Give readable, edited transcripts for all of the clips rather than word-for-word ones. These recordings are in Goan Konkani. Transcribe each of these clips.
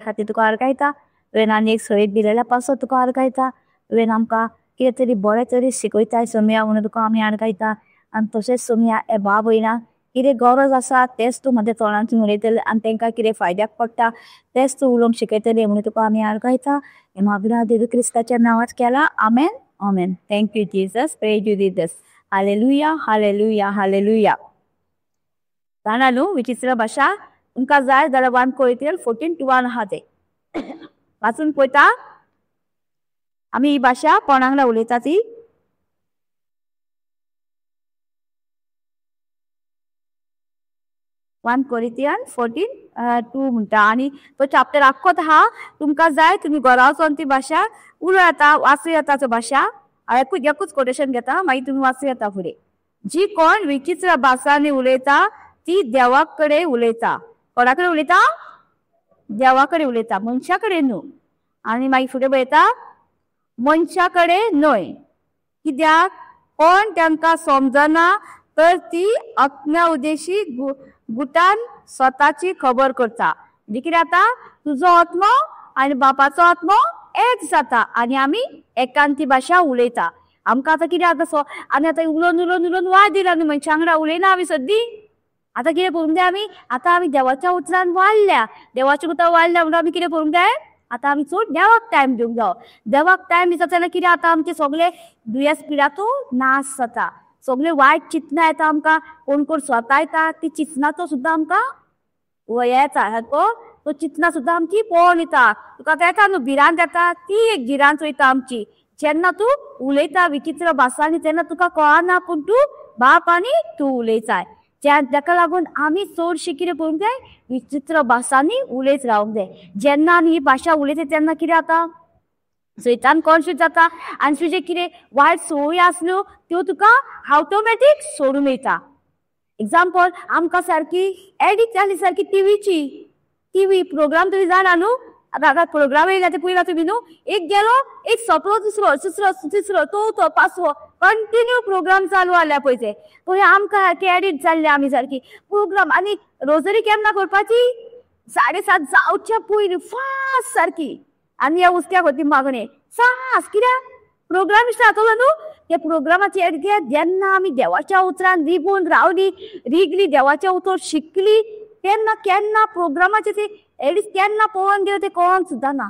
खातीर तुका अर्गायता. तुवें आनी एक सोयी दिलेल्या पासत तुका अर्गायता. तुवें आमकां कितें तरी बरें तरी शिकयताय सोमया म्हणून तुका आमी अर्गायता. आनी तशेंच सोमया हे भाव भयणां कितें गरज आसा तेंच तूं म्हाज्या तोंडांतून उलयतलें आनी तेंकां कितें फायद्याक पडटा तेंच तूं उलोवंक शिकयतलें म्हणून तुका आमी अर्गायता. हें म्हागल्या जेजू क्रिस्ताच्या नांवांत केलां, आमेन आमेन. Thank you Jesus, praise you Jesus, hallelujah hallelujah hallelujah. जाणा न्हू विचित्र भाशा तुमकां जाय जाल्यार 1 Corinthians 14:2 आहा तें वाचून पळयता. आमी ही भाशा कोणा वांगडा उलयता ती 1 Corinthians 14:2 म्हणटा. आनी तो चॅप्टर आख्खोच आहा, तुमकां जाय तुमी घरा वचोन ती भाशा उलोवं येता, वाचूं येता तो भाशा. हांव एकूच कोटेशन घेता, मागीर तुमी वाचूं येता फुडें. जी कोण विचित्र भासांनी उलयता ती देवा कडेन उलयता. कोणा कडेन उलयता? देवा कडेन उलयता, मनशा कडेन न्हू. आनी मागीर फुडें पळयता मनशा कडेन न्हय, कित्याक कोण तांकां समजना तर ती अज्ञा उद्देशी गुटान स्वताची खबर करता. म्हणजे कितें जाता, तुजो आत्मो आनी बापाचो आत्मो एक जाता आनी आमी एकांती भाशा उलयता. आमकां आतां कितें जाता सो आमी आतां उलोवन उलोवन उलोवन वाड दिला न्हू, मनशां वांगडा उलयना आमी सद्दी. आतां कितें करूंक जाय आमी, आतां आमी देवाच्या उतरान वाडल्या, देवाच्या उतरान वाडल्या म्हणून आमी कितें करूंक जाय, आतां आमी चड देवाक टायम दिवंक जावो. देवाक टायम दिता जाल्यार कितें आतां आमचे सगळे दुयेंस पिडाचो नाश जाता, सगळे वायट चिंतनां येता आमकां, कोण कोण स्वता येता ती चिंतनाचो सुद्दां आमकां येता, सारको तो चिंतनां सुद्दां आमची पळोवन येता. तुका आतां येता न्हू भिरांत येता, ती एक भिरांत वयता आमची. जेन्ना तूं उलयता विचित्र भासांनी तेन्ना तुका कळना, पूण तूं बाप आनी तूं उलयताय. ताका लागून आमी चडशें कितें करूंक जाय, विचित्र भासांनी उलयत रावंक जाय. जेन्ना आमी ही भाशा उलयता तेन्ना कितें जाता, सैतान कॉन्शियस जाता आनी तुजें कितें वायट संवय आसल्यो त्यो तुका ऑटोमॅटीक सोडून वयता. एग्जाम्पल, आमकां सारकी एडिक्ट जाली सारकी टिवीची, टिवी प्रोग्राम तुमी जाणा न्हू, आतां आतां प्रोग्राम येयला ते पळयला तुमी न्हू, एक गेलो एक सोंपलो, दुसरो तिसरो तिसरो चवथो पांचवो कंटिन्यू प्रोग्राम चालू आसल्या पळय ते. पळय आमकां सारकी एडिक्ट जाल्ले आमी सारकी प्रोग्राम. आनी रोजरी केन्ना करपाची, 7:30 जावच्या पयलीं फास्ट सारकी, आनी ह्या उस्क्याक वती मागणें फास्ट, कित्याक प्रोग्राम स्टार्ट जातलो न्हू. त्या प्रोग्रामाची एडिक्ट जेन्ना आमी देवाच्या उतरान रिगून रावली, रिगली, देवाच्या उतर शिकली, तेन्ना केन्ना प्रोग्रामाचे ते एडिक्ट केन्ना पळोवन गेले ते कळोन सुद्दां ना.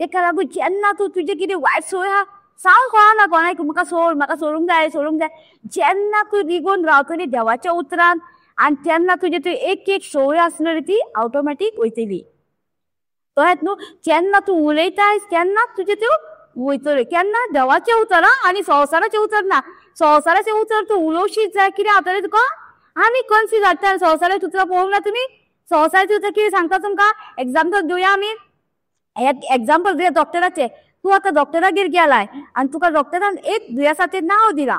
तेका लागून जेन्ना तूं तुजें कितें वायट संवय आहा सांग कळना कोणाक, म्हाका सोड, म्हाका सोडूंक जाय, सोडूंक जाय. जेन्ना तूं रिगून रावतली देवाच्या उतरान आनी तेन्ना तुजें तूं एक एक संवय आसलेली ती ऑटोमॅटीक वयतली. कळ्ळें न्हू, जेन्ना तूं उलयताय तेन्ना तुजें त्यो वयतल्यो. केन्ना देवाचें उतर आनी संवसाराचें उतर ना. संवसाराचें उतर तूं उलोवशीत जाल्यार कितें जातलें तुका, आनी कन्फ्यूज जाता. संवसाराचें उतरां पळोवंक ना तुमी, संवसाराचें उतर कितें सांगता तुमकां, एग्जाम्पल दिवया आमी, एग्जाम्पल दिवया डॉक्टराचें. तूं आतां डॉक्टरागेर गेलाय आनी तुका डॉक्टरान एक दुयेंसाचें नांव दिलां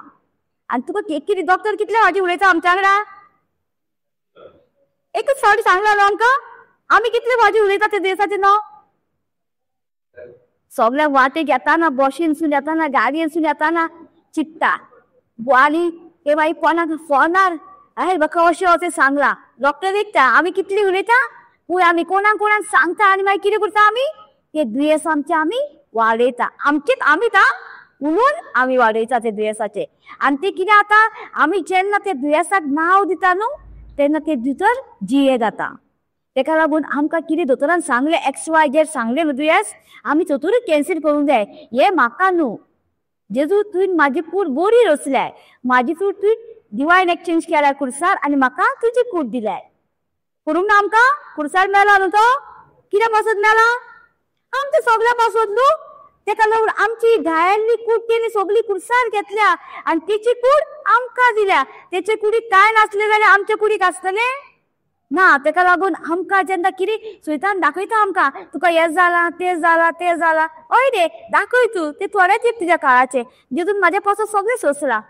आनी तुका कितें डॉक्टर कितले फावटी उलयता आमच्या वांगडा, एकच फावटी सांगला न्हू आमकां, आमी कितले फावटी उलयता ते दुयेंसाचें नांव. सगळ्या वाटेक येताना, बशीनसून येताना, गाडयेनसून येताना चिंत्ता आनी ते मागीर कोणाक फोनार अरे म्हाका अशें अशें सांगलां डॉक्टर एकता, आमी कितली उलयता पूण आमी कोणाक कोणाक सांगता आनी मागीर कितें करता आमी, ते दुयेंस आमचें आमी वाडयता, आमचेच आमी ता उलोवन आमी वाडयता ते दुयेंसाचें. आनी तें कितें जाता, आमी जेन्ना ते दुयेंसाक नांव दिता न्हू तेन्ना ते भितर जिये जाता. तेका लागून आमकां कितें दोतोरान सांगलें एक्स वाय जेड सांगलें न्हू दुयेंस, आमी दोतोरूच कॅन्सील करूंक जाय. हें म्हाका न्हू, जेजू तुवें म्हाजी कूड बरी रचल्याय, म्हाजी कूड तुवें डिवायन एक्सचेंज केल्या कुर्सार आनी म्हाका तुजी कूड दिल्याय. करूंक ना आमकां कुर्सार मेला न्हू तो, कित्या पासत मेला, आमच्या सगळ्या पासत न्हू. तेका लागून आमची घायल्ली कूड तेणी सगळी कुर्सार घेतल्या आनी तेची कूड आमकां दिल्या. तेचे कुडीक कांय नासलें जाल्यार आमच्या कुडीक आसतलें ना. तेका लागून आमकां जेन्ना कितें सैतान दाखयता आमकां, तुका हें जालां तें जालां तें जालां, हय रे दाखय तूं, तें थोडेंच एक तुज्या काळाचें, जेतून म्हाज्या पासून सगळें सोंसलां.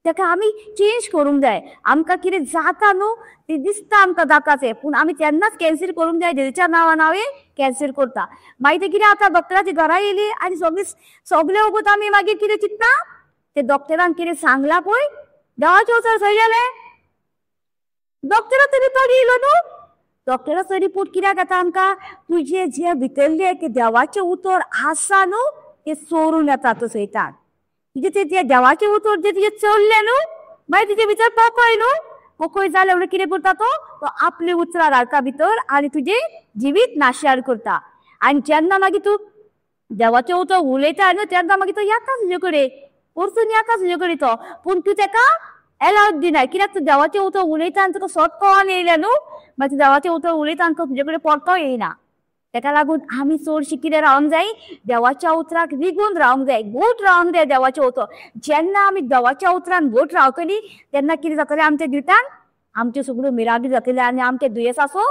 तेका आमी चेंज करूंक जाय. आमकां कितें जाता न्हू तें दिसता आमकां जाता तें, पूण आमी तेन्नाच कॅन्सील करूंक जाय. जेजूच्या नांवान हांव कॅन्सील करता. मागीर तें कितें जाता, डॉक्टराची घरा येयली आनी सगळें सगळें वगत आमी मागीर कितें चिंत्ता, ते डॉक्टरान कितें सांगलां पळय, देवाचें उतर खंय गेलें, डॉक्टराक तरी तो येयलो न्हू, डॉक्टराचो रिपोर्ट कित्याक येता आमकां? तुजे जे भितरले की देवाचें उतर आसा न्हू तें चोरून येता तो सैतान. तुजे ते देवाचें उतर जे तुजें चोरलें न्हू मागीर तुजे भितर पोकोय न्हू, पोकोय जालें म्हणून कितें करता तो? तो आपली उतरां घालता भितर आनी तुजें जिवीत नाशार करता. आनी जेन्ना मागीर तूं देवाचें उतर उलयता न्हू तेन्ना मागीर तो येता तुजे कडेन, परतून येता तुजे कडेन तो, पूण तूं तेका एलावड दिनाय. कित्याक तूं देवाचें उतर उलयता आनी तुका सोत कळोन येयलें न्हू, मागीर तूं देवाचें उतर उलयता आनी तो तुजे कडेन परतो येयना. तेका लागून आमी चडशी कितें रावंक जाय? देवाच्या उतराक रिगून रावंक जाय, घट रावंक जाय देवाचें उतर. जेन्ना आमी देवाच्या उतरान घट रावतली तेन्ना कितें जातलें आमच्या जिवितान? आमच्यो सगळ्यो मिरागी जातले आनी आमच्या दुयेंसाचो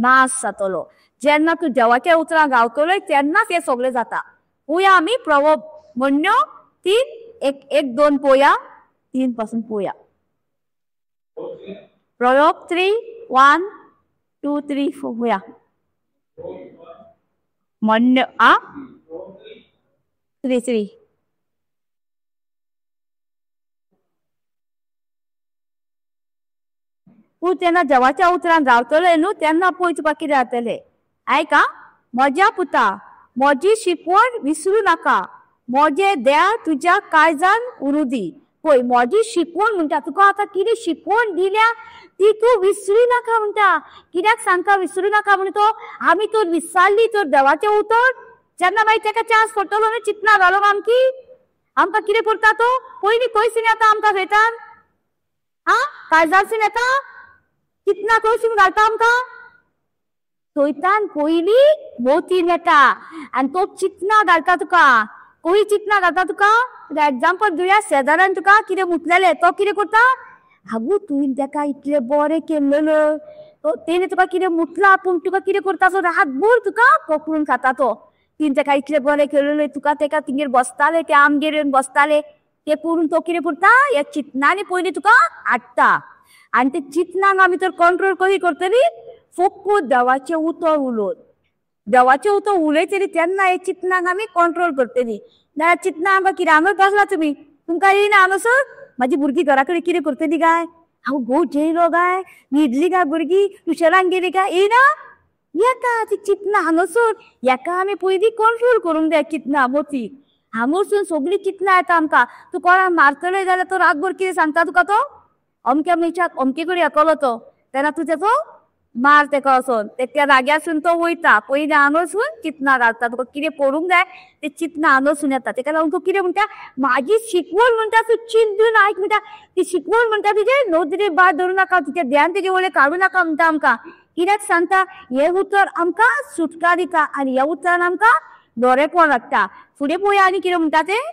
नाश जातलो. जेन्ना तूं देवाच्या उतरान रावतलो तेन्नाच हें सगळें जाता. पोया आमी प्रवब म्हणण्यो 3 1 1 2 पोया, 3 पासून पोया. प्रयोग 3 1 2 3 4 पोया. म्हणण्यो आ 3 3. तूं जेन्ना देवाच्या उतरान रावतलो न्हू तेन्ना पळय तुका कितें जातलें. आयका, म्हज्या पुता म्हजी शिकवण विसरूं नाका, म्हजें देव तुज्या काळजान उरूं दी. पळय म्हजी शिकवण म्हणटा, तुका आतां कितें शिकवण दिल्या ती तूं विसरूं नाका म्हणटा. कित्याक सांगता विसरूं नाका म्हणून तो? आमी तर विसरली तर देवाचें उतर, जेन्ना मागीर तेका चान्स पडटलो न्हू चिंतना घालूंक आमकी, आमकां कितें करता तो? पयलीं खंयसून येता आमकां सैतान? आं, काळजासून येता? चिंतना खंयसून घालता आमकां? सैतान पयलीं मोतीन येता आनी तो चिंतना घालता तुका. खंय चिंतना घालता तुका? एग्जाम्पल दिवया, शेजाऱ्यान तुका कितें मुतलेलें, तो कितें करता? आगो तुवें तेका इतलें बरें केल्लें, तेणें तुका कितें मुतलां, पूण तुका कितें करता तो रातभर तुका पकडून खाता तो. तुवें तेका इतलें बरें केल्लें, तुका तेका तिगेर बसताले, ते आमगेर येवन बसताले, ते करून तो कितें करता? ह्या चिंतनांनी पयलीं तुका हाडटा. आनी ते चिंतनांक आमी तर कंट्रोल कशी करतली? फक्त देवाचें उतर उलोवन. देवाचें उतर उलयतली तेन्ना हे चिंतनांक आमी कंट्रोल करतली. नाल्यार चिंतना आमकां कितें हांगा बसला तुमी, तुमकां येयना हांगासर? म्हाजी भुरगीं घरा कडेन कितें करतली काय? हांव घोव जेयलो काय? न्हिदली काय भुरगीं? ट्युशनाक गेली काय? येयना? येता ती चिंतना हांगासर. हेका आमी पयलीं कंट्रोल करूंक जाय चिंतना मोती. हांगासून सगळीं चिंतना येता आमकां. तूं कोणाक मारतले जाल्यार तो रातभर कितें सांगता तुका तो? अमक्या मनशाक अमके कडेन येतलो तो, तेन्ना तूं तेचो मार तेका वचोन, त्या जाग्यासून तो वयता. पयलीं हांगासून चिंतना घालता तुका कितें करूंक जाय ते चिंतना हांगासून येता. तेका लागून तूं कितें म्हणटा? म्हाजी शिकवण म्हणटा तूं चिंतून आयक म्हणटा. ती शिकवण म्हणटा तुजे नदरे भायर धरूं नाका, तुजें ध्यान तुजे वयलें काडूं नाका म्हणटा आमकां. कित्याक सांगता? हें उतर आमकां सुटका दिता आनी ह्या उतरान आमकां बरेंपण हाडटा. फुडें पळोवया आनी कितें म्हणटा तें.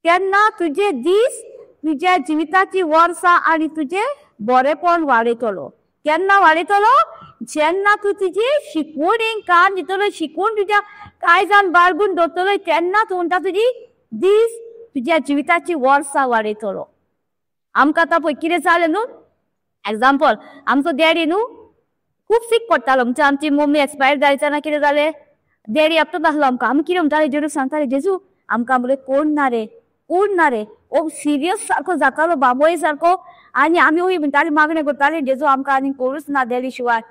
तेन्ना तुजे दीस तुज्या जिविताची वर्सां आनी तुजें बरेंपण वाडयतलो. केन्ना वाडयतलो? जेन्ना तूं तुजी शिकवणेक कान दितलो, शिकवण तुज्या काळजान बाळगून दवरतलो, तेन्ना तूं म्हणटा तुजी दीस तुज्या जिविताची वर्सां वाडयतलो. आमकां आतां पळय कितें जालें न्हू, एग्जाम्पल आमचो डॅडी न्हू खूब सीक पडटालो. म्हणजे आमची मम्मी एक्सपायर जाली तेन्ना कितें जालें, डॅडी एकटोच आसलो आमकां. आमी कितें म्हणटाले, जेजूक सांगताले, जेजू आमकां म्हणलें कोण ना रे, कोण ना रे. ओ सिरियस सारको जातालो बाबोय सारको. आनी आमी वय म्हणटाले, मागणें करताले, जेजू आमकां आनी कोणूच ना डॅडी शिवाय.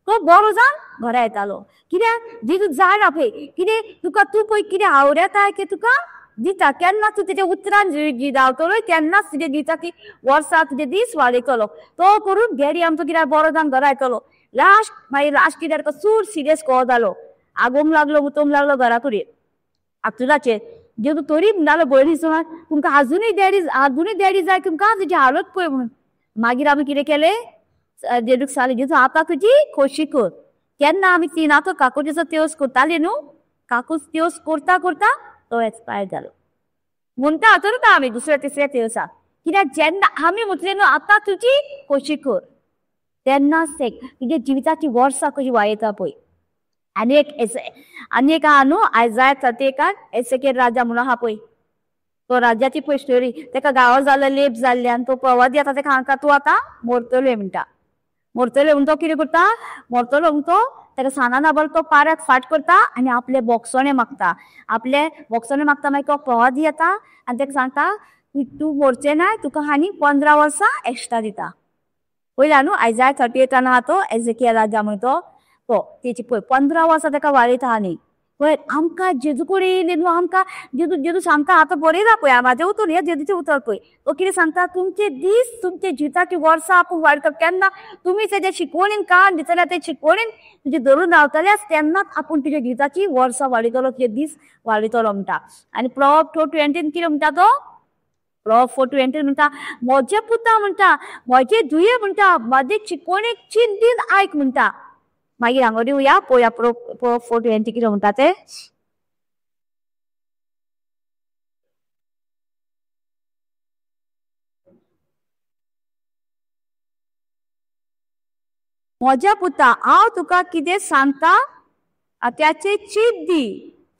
तो बरो जावन घरा येतालो. कित्याक? जेजू जाणा पळय कितें तुका, तूं पळय कितें आवडता की तुका दिता. केन्ना तूं तेच्या उतरान रावतलो तेन्नाच तुज्या जिविताची वर्सां तुजे दीस वाडयतलो. तो करून डॅडी आमचो कित्याक बरो जावन घरा येतलो. लास्ट मागीर लास्ट कित्याक चड सिरियस कहो जालो, आगोवंक लागलो, उतोवंक लागलो घरा कडेन आतुलाचेर. जेजू तरी म्हणटालो भयणी सुमार तुमकां आजुनूय डॅडी, आजुनूय डॅडी जाय तुमकां, तुजी हालत पळय म्हणून. मागीर आमी कितें केलें, जेजूक सांगलें, जेजू आतां तुजी खोशी कर. केन्ना आमी तिनाचो काकुतीचो तेवस करताली न्हू, काकूच तेवस करता करता तो एक्सपायर जालो म्हणटा. आतां आमी दुसऱ्या तिसऱ्या तेवसा. कित्याक जेन्ना आमी म्हटलें न्हू आतां तुजी खोशी कर, तेन्नाच एक तुज्या जिविताची वर्सां कशी वाडयता पळय. आनी एक आनी एक आहा न्हू आयजाय 31 एसेकेर राजा म्हणून आहा पळय, तो राजाची पळय स्टोरी. तेका गांवां जालो लेप जाल्ले आनी तो प्रवादी आतां तेका हांका तूं आतां मरतलो म्हणटा. मरतलो म्हूण तो कितें करता, मरतलो म्हूण तो तेका सांगना बरो तो पाऱ्याक फाट करता आनी आपले बोगसणे मागता. आपले बोगसणे मागता, मागीर तो प्रवादी येता आनी तेका सांगता तूं मरचें ना, तुका आनी 15 वर्सां एक्स्ट्रा दिता. पयला न्हू आयजाय 38 आहा तो एजेकियल राजा म्हणतो तो तेची पळय 15 वर्सां ताका वाडयता आनी पळय आमकां जेजू कडेन न्हू आमकां जेजू जेजू सांगता आतां बरयला पळय म्हाजें उतर हें जेजूचें उतर पळय तो कितें सांगता तुमचे दीस तुमचे जिविताची वर्सां आपूण वाडयता केन्ना तुमी तेजे शिकवणीन कान दितले ते शिकवणीन तुजे धरून रावतले तेन्नाच आपूण तुज्या जिविताची वर्सां वाडयतलो तुजे दीस वाडयतलो म्हणटा. आनी प्रोवर्ब 4:20 कितें म्हणटा तो प्रोवर्ब 4:20 म्हणटा म्हजे पुता म्हणटा म्हजे धुये म्हणटा म्हजे शिकवणीक चिंतीन आयक म्हणटा. मागीर हांगा दिवया पळोवया प्रोवर्ब 4:20 कितें म्हणटा ते. म्हज्या पुता हांव तुका कितें सांगता त्याचे चीत दी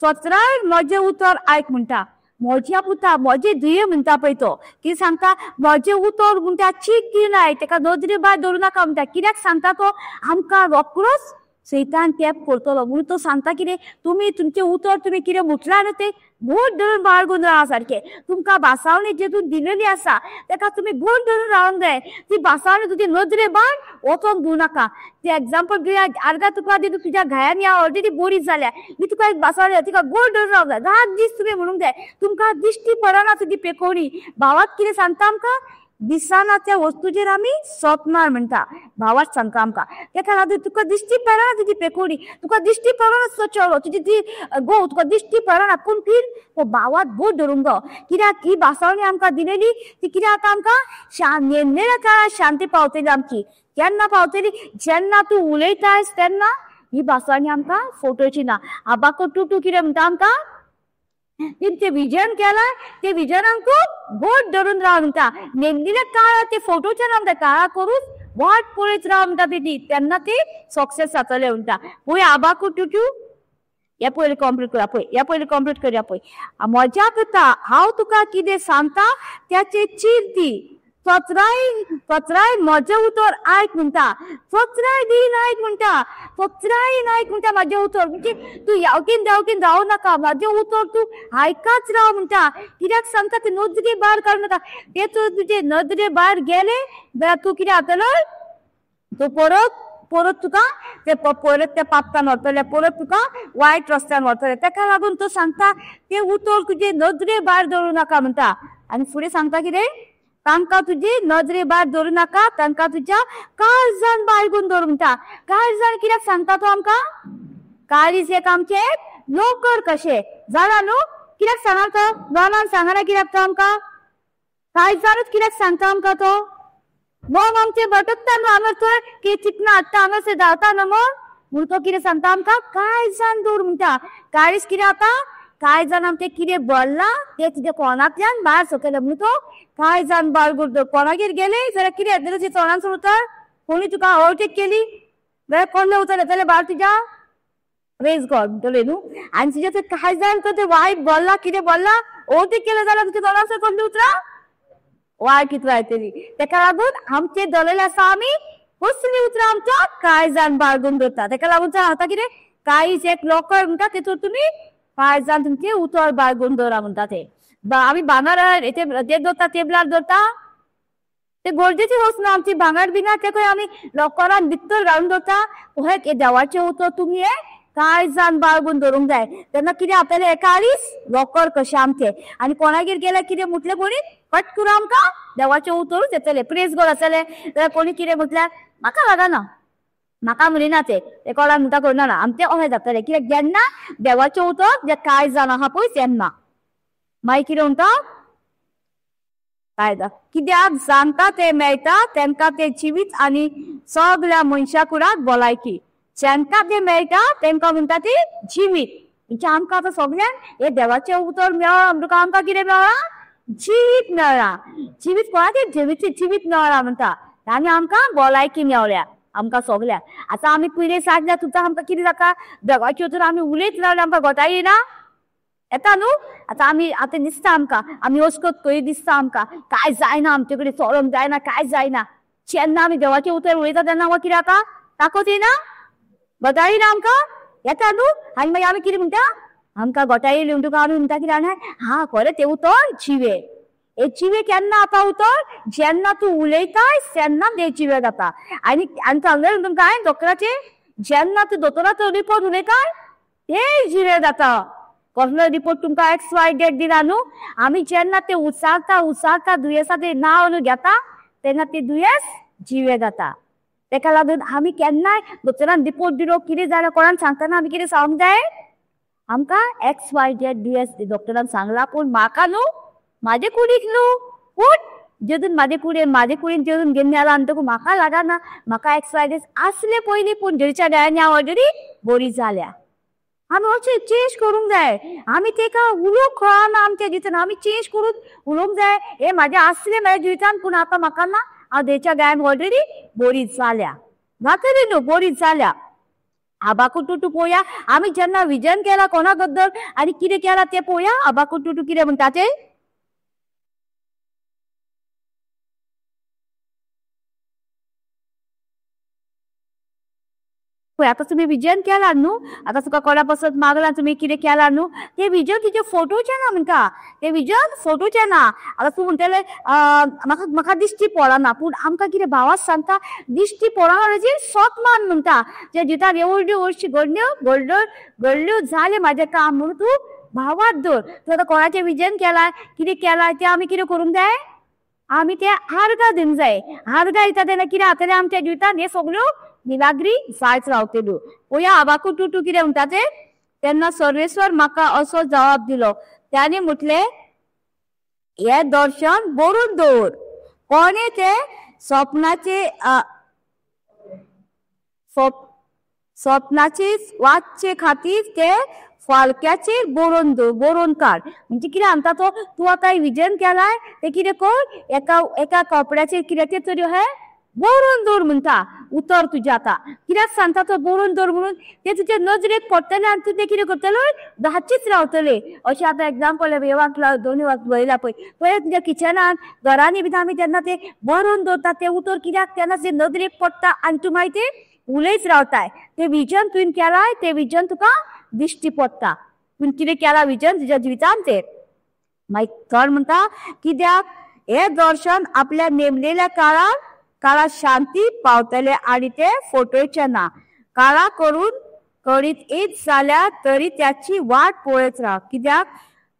चत्राय म्हजें उतर आयक म्हणटा. म्हज्या पुता म्हजे धुये म्हणटा पळय तो कितें सांगता म्हजें उतर म्हणटा चीत दी आयक तेका नदरे भायर दवरूं नाका म्हणटा. कित्याक सांगता तो आमकां रोखडोच सैतान टॅप करतलो म्हणून तो सांगता कितें तुमी तुमचें उतर तुमी कितें म्हटलां न्हू तें घट धरून बाळगून रावा सारकें. तुमकां भासावणी जेतून दिलेली आसा तेका तुमी घट धरून रावंक जाय. ती भासावणी तुजी नदरे भायर वचोंक दिवं नाका. ते एग्जाम्पल घेवया आर्गा तुका दी तुज्या घायान या ऑलरेडी बरी जाल्या मी तुका एक भासावणी तिका घट धरून रावंक जाय. रात दीस तुमी म्हणूंक जाय तुमकां दिश्टी पडना तुजी पेकोवणी. भावात कितें सांगता आमकां दिसना त्या वस्तूचेर आमी सोंपणार म्हणटा. भावात सांगता आमकां तेका लागून तुका दिश्टी पडना तुजी पेकोवणी तुका दिश्टी पडना तुजो चेडो तुजी ती घोव तुका दिश्टी पडना पूण ती तो भावात घट धरूंक जाय. कित्याक ही भासावणी आमकां दिलेली ती कित्याक आतां आमकां नेमलेल्या काळार शांती पावतली आमची. केन्ना पावतली जेन्ना तूं उलयताय तेन्ना ही भासावणी आमकां फोटोची ना. आबाको टू कितें म्हणटा आमकां तें विजन केलां ते विजनांक घट धरून राव म्हणटा. नेमलेल्या काळार ते फोटोच्या ना म्हणटा काळा करून वाट पळयत राव म्हणटा बेटी तेन्ना ते सक्सेस जातले म्हणटा. पळय आबाकू टू हे पयलीं कंप्लीट करूया पळय हे पयलीं कंप्लीट करूया पळय. म्हज्या पुता हांव तुका कितें सांगता त्याचे चीत दी चत्राय चत्राय म्हजें उतर आयक म्हणटा. चत्राय दीन आयक म्हणटा चत्रायन आयक म्हणटा म्हाजें उतर म्हणजे तूं यावकीन देवकीन रावं नाका म्हाजें उतर तूं आयकाच राव म्हणटा. कित्याक सांगता ते नदरे भायर काडूं नाका. ते तूं तुजे नदरे भायर गेले जाल्यार तूं कितें जातलो तूं परत परत तुका ते परत त्या पापतान व्हरतले परत तुका वायट रस्त्यान व्हरतले. तेका लागून तो सांगता ते उतर तुजे नदरे भायर दवरूं नाका म्हणटा. आनी फुडें सांगता कितें तांकां तुजी नदरे भायर दवरूं नाका तांकां तुज्या काळजान बाळगून दवर म्हणटा. काळजान कित्याक सांगता तो आमकां काळीज एक आमचें लोकर कशें जाणा न्हू कित्याक सांगता तो जाणान सांगना कित्याक तो आमकां काळजानूच कित्याक सांगता आमकां तो मग आमचें भटकता न्हू हांगासर की चिकना हाडटा हांगासर धांवता न्हू मग म्हणून तो कितें सांगता आमकां काळजान दवर म्हणटा. काळीज कितें जाता कांय जाण आमचें कितें भरलां तें तुज्या कोणांतल्यान भायर सकयलें म्हणून तो कांय जाण बाळगून कोणागेर गेले जाल्यार कितें येतलें तुज्या तोंडांतसून उतर कोणी तुका ओवरटेक केली जाल्यार कोणलें उतर येतलें भायर तुज्या प्रेज गॉड म्हणटलें न्हू. आनी तुजें तें कांय जाण तर तें वायट भरलां कितें भरलां ओवरटेक केलें जाल्यार तुज्या तोंडांतसून कसलीं उतरां वायट उतरां येतलीं. तेका लागून आमचें दवरलेलें आसा आमी कसलीं उतरां आमच्या कांय जाण बाळगून दवरता. तेका लागून आतां कितें काळीज एक लॉकर म्हणटा तेतूर तुमी कांय जाण तुमचें उतर बाळगून दवरा म्हणटा ते. आमी भांगर ते दवरता टेबलार दवरता ते गरजेची वस्त ना आमची भांगर बिंगर ते आमी लॉकरान भितर घालून दवरता. हें देवाचें उतर तुमी हें कांय जाण बाळगून दवरूंक जाय. तेन्ना कितें जातलें काळीज लॉकर कशें आमचें आनी कोणागेर गेल्यार कितें म्हटलें कोणी फट करून आमकां देवाचें उतरूच येतलें प्रेज गॉड आसतलें. जाल्यार कोणी कितें म्हटल्यार म्हाका लागना म्हाका म्हणिना ते कोणाक म्हणटा करना आमचें अशें जातलें कित्याक जेन्ना देवाचें उतर जें कांय जाण आहा पळय तेन्ना मागीर कितें म्हणटा कांय कित्याक जांकां तें मेळटा तेंकां तें जिवीत आनी सगळ्या मनशा कुडाक भलायकी. जांकां तें मेळटा तेंकां म्हणटा ती जिवीत म्हणजे आमकां आतां सगळ्यांक हें देवाचें उतर मेळ्ळां म्हणटकच आमकां कितें मेळ्ळां जिवीत मेळ्ळां. जिवीत कोणाचें जिवीत जिवीत मेळ्ळां म्हणटा आनी आमकां भलायकी मेवल्या आमकां सगळ्यांक. आतां आमी पयलीं साजल्या तुमकां आमकां कितें जाता देवाचें उतर आमी उलयत रावले आमकां गोटाय येना येता न्हू. आतां आमी आतां दिसता आमकां आमी अस्कत खंय दिसता आमकां कांय जायना आमचे कडेन चलोंक जायना कांय जायना. जेन्ना आमी देवाचें उतर उलयता तेन्ना आमकां कितें जाता ताकत येना गोटाय येना आमकां येता न्हू. आनी मागीर आमी कितें म्हणटा आमकां गोटाय येयली म्हणटकच आमी म्हणटा कितें जाणा हा खरें तें उतर जिवें हे जिवे केन्ना आता उतर जेन्ना तूं उलयताय तेन्ना हे जिवे जाता. आनी आनी सांगलें तुमकां हांवें डॉक्टराचे, जेन्ना तूं दोतोराचो रिपोर्ट उलयताय ते जिवे जाता. कसलो रिपोर्ट तुमकां एक्स वाय डेट दिला न्हू, आमी जेन्ना ते उचारता उचारता दुयेंसाचें नांव न्हू घेता तेन्ना ते दुयेंस जिवे जाता. तेका लागून आमी केन्नाय दोतोरान रिपोर्ट दिलो कितें जालें कोणाक सांगतना आमी कितें सांगूंक जाय, आमकां एक्स वाय झेड दुयेंस डॉक्टरान सांगला पूण म्हाका न्हू म्हाजे कुडीक न्हू, पूण जेजून म्हाजे कुडीन म्हाजे कुडीन जेजून घेवन गेला आनी तुका म्हाका लागना, म्हाका एक्स वाय झेड आसले पयलीं पूण जेजूच्या दयान हांव ऑलरेडी बरी जाल्या. आमी अशें चेंज करूंक जाय. आमी तेका उलोवंक कळना आमच्या जिवितान, आमी चेंज करून उलोवंक जाय. हे म्हाजें आसलें म्हाज्या जिवितान पूण आतां म्हाका ना, हांव देच्या गायन ऑलरेडी बरी जाल्या, जातली न्हू बरी जाल्या. आबाकुटुटू पळोवया आमी जेन्ना विजन केला कोणा बद्दल आनी कितें केलां तें पळोवया. आबाकुटुटू कितें म्हणटा तें, पळय आतां तुमी विजन केला न्हू, आतां तुका कोणा पासत मागलां तुमी कितें केलां न्हू, ते विजन तुजे फोटोचें ना म्हणटा, ते विजन फोटोचें ना. आतां तूं म्हणटलें म्हाका म्हाका दिश्टी पडना, पूण आमकां कितें भावाच सांगता दिश्टी पडना म्हणजे सोत मान म्हणटा. जे जिवितान एवढ्यो वर्शी घडल्यो घडल्यो घडल्यो जालें म्हाजें काम म्हणून तूं भावात धर. तूं आतां कोणाचें विजन केलां कितें केलां तें आमी कितें करूंक जाय, आमी तें आर्गां दिवंक जाय. आर्गां दिता तेन्ना कितें जातलें आमच्या जिवितान हें सगल्यो मिलाग्री जायत रावतल्यो. पळोवया आबाकुटुटू कितें म्हणटा तें. तेन्ना सर्वेश्वर म्हाका असो जबाब दिलो, ताणें म्हटलें हें दर्शन बरोवन दवर, कोणें तें स्वप्नाचे स्वप्नाचे वाचचे खातीर ते फालक्याचेर बरोवन दवर, बरोवन काड. म्हणजे कितें सांगता तो, तूं आतां विजन केलाय तें कितें कर, एका एका कपड्याचेर कितें तरी हें बरोवन दवर म्हणटा उतर तुजें. आतां कित्याक सांगता तो बरोवन दवर म्हणून, तें तुजे नजरेक पडटलें आनी तूं तें कितें करतलो धाचीच रावतलें. अशें आतां एग्जाम्पल वाक दोनूय वाक बरयला पळय, पळय तुज्या किचनान घरांनी बी आमी जेन्ना तें बरोवन दवरता तें उतर कित्याक तेन्ना तें नजरेक पडटा आनी तूं मागीर तें उलयत रावताय. तें विजन तुवें केलाय तें विजन तुका दिश्टी पडटा, तुवें कितें केलां विजन तुज्या जिवितान तें. मागीर थर्ड म्हणटा कित्याक हें दर्शन आपल्या नेमलेल्या काळार काळा शांती पावतले आनी ते फोटोचे ना. काळा करून करीत येत जाल्यार तरी त्याची वाट पळयत राव, कित्याक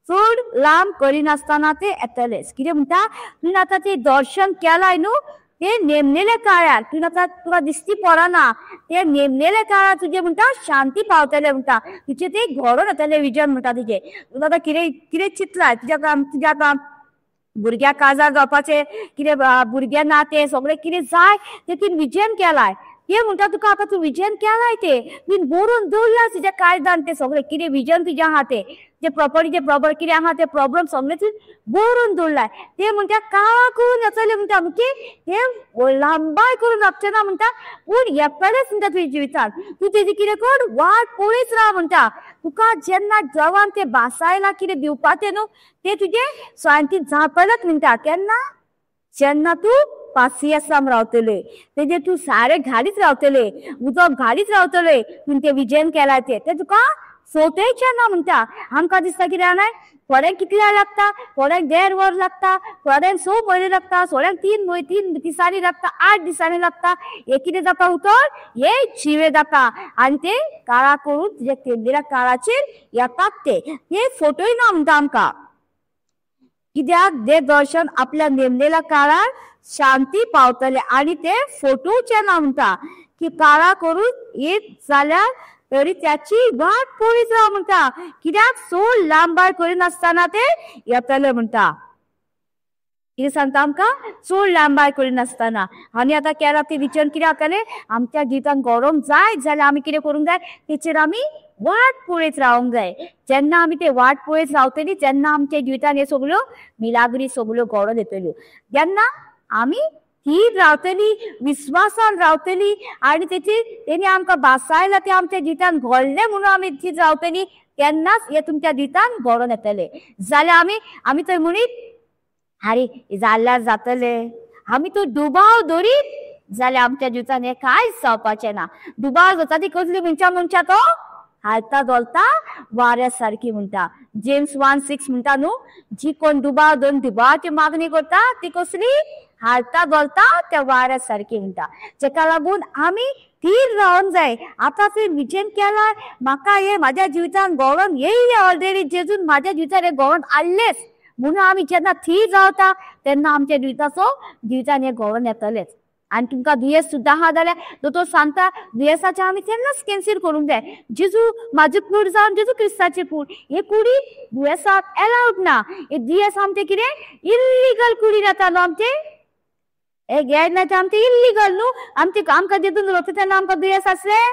चड लांब करिनासतना ते येतलेच. कितें म्हणटा तुवें आतां तें दर्शन केलाय न्हू ते नेमलेल्या काळार तुवें आतां तुका दिश्टी पडना, ते नेमलेल्या काळार तुजें म्हणटा शांती पावतले म्हणटा, तुजें तें घडोवन येतलें विजन म्हणटा तुजें. तूं आतां कितें कितें चिंतलाय तुज्या तुज्या आतां भुरग्याक काजार जावपाचें कितें भुरगें ना तें सगळें कितें जाय तें तुवें विजन केलाय, तें म्हणटा तुका आतां तूं विजन केलाय तें तुवें बरोवन दवरलां तुज्या कायदान तें सगळें कितें विजन तुजें आहा तें, जे प्रॉपर्टीचे प्रॉब्लम कितें आहा ते प्रॉब्लम सगळें तुवें बरोवन दवरलाय. तें म्हणटा काळा करून येतलें म्हणटा, म्हणजे तें लांबाय करून रावचें ना म्हणटा, पूण येतलेंच म्हणटा तुज्या जिवितान. तूं तेजी कितें कर वाट पळयत राव म्हणटा. तुका जेन्ना देवान तें भासायला कितें दिवपाचें न्हू तें तुजें शांती जातलेंच म्हणटा. केन्ना जेन्ना तूं पासियेंसाम रावतले, तेजेर तूं सारें घालीत रावतले, उदक घालीत रावतले, तुवें तें विजन केलां तें तें तुका सोंपेचें ना म्हणटा. आमकां दिसता कितें जाणां थोड्यांक कितल्या लागता, थोड्यांक 1.5 वर लागता, थोड्यांक 6 म्हयने लागता, थोड्यांक 3 म्हयने 3 दिसांनी लागता, 8 दिसांनी लागता. हें कितें जाता उतर हे जिवे जाता आनी ते काळा करून तुज्या तेंगेल्या काळाचेर येतात ते हे फोटोय ना म्हणटा आमकां. कित्याक ते दर्शन आपल्या नेमलेल्या काळार शांती पावतले आनी ते फोटोचे ना म्हणटा की काळा करून येत जाल्यार तरी त्याची वाट पळयत राव म्हणटा, कित्याक सोड लांबाय करिनासतना ते येतले म्हणटा. कितें सांगता आमकां, चड लांबाय करिनासतना. आनी आतां केला ते विचार कितें जातलें आमच्या जिवितान घडोवंक जाय जाल्यार आमी कितें करूंक जाय, तेचेर आमी वाट पळयत रावंक जाय. जेन्ना आमी ते वाट पळयत रावतली तेन्ना आमच्या जिवितान हे सगळ्यो मिलाग्री सगळ्यो घडोवन येतल्यो. जेन्ना आमी थीर रावतली, विस्वासान रावतली आनी तेची तेणी आमकां भासायला ते आमच्या जिवितान घडलें म्हणून आमी थीर रावतली तेन्नाच हे तुमच्या जिवितान घडोवन येतले. जाल्यार आमी आमी थंय म्हणीत आरे जाल्यार जातले, आमी तो दुबाव धरीत जाल्यार आमच्या जिवितान हें कांयच जावपाचें ना. दुबाव जाता ती कसली मनशां मनशां तो हालता डोलता वाऱ्या सारकी म्हणटा. जेम्स 1:6 म्हणटा न्हू, जी कोण दुबाव दोन दुबावाची मागणी करता ती कसली? हालता डोलता त्या वाऱ्या सारकी म्हणटा. जेका लागून आमी थीर रावंक जाय. आतां तुवें विजन केला म्हाका हे म्हाज्या जिवितान गोवन येयलें ऑलरेडी, जेजून म्हाज्या जिवितान हे गोवन हाडलेंच म्हणून आमी जेन्ना थीर रावता तेन्ना आमच्या जिविताचो जिवितान हे गोवन येतलेच. आनी तुमकां दुयेंस सुद्दां आहा जाल्यार दोतोर सांगता दुयेंसाचें आमी तेन्नाच कॅन्सील करूंक जाय. जेजू म्हाजी कूड जावन जेजू क्रिस्ताची कूड, हे कुडी दुयेंसाक एलावड ना. हे दुयेंस आमचें कितें इल्लिगल कुडीन येता न्हू आमचें, हे घेयना आमचें इल्लिगल न्हू. आमचें आमकां जेजून रोवता तेन्ना आमकां दुयेंस आसलें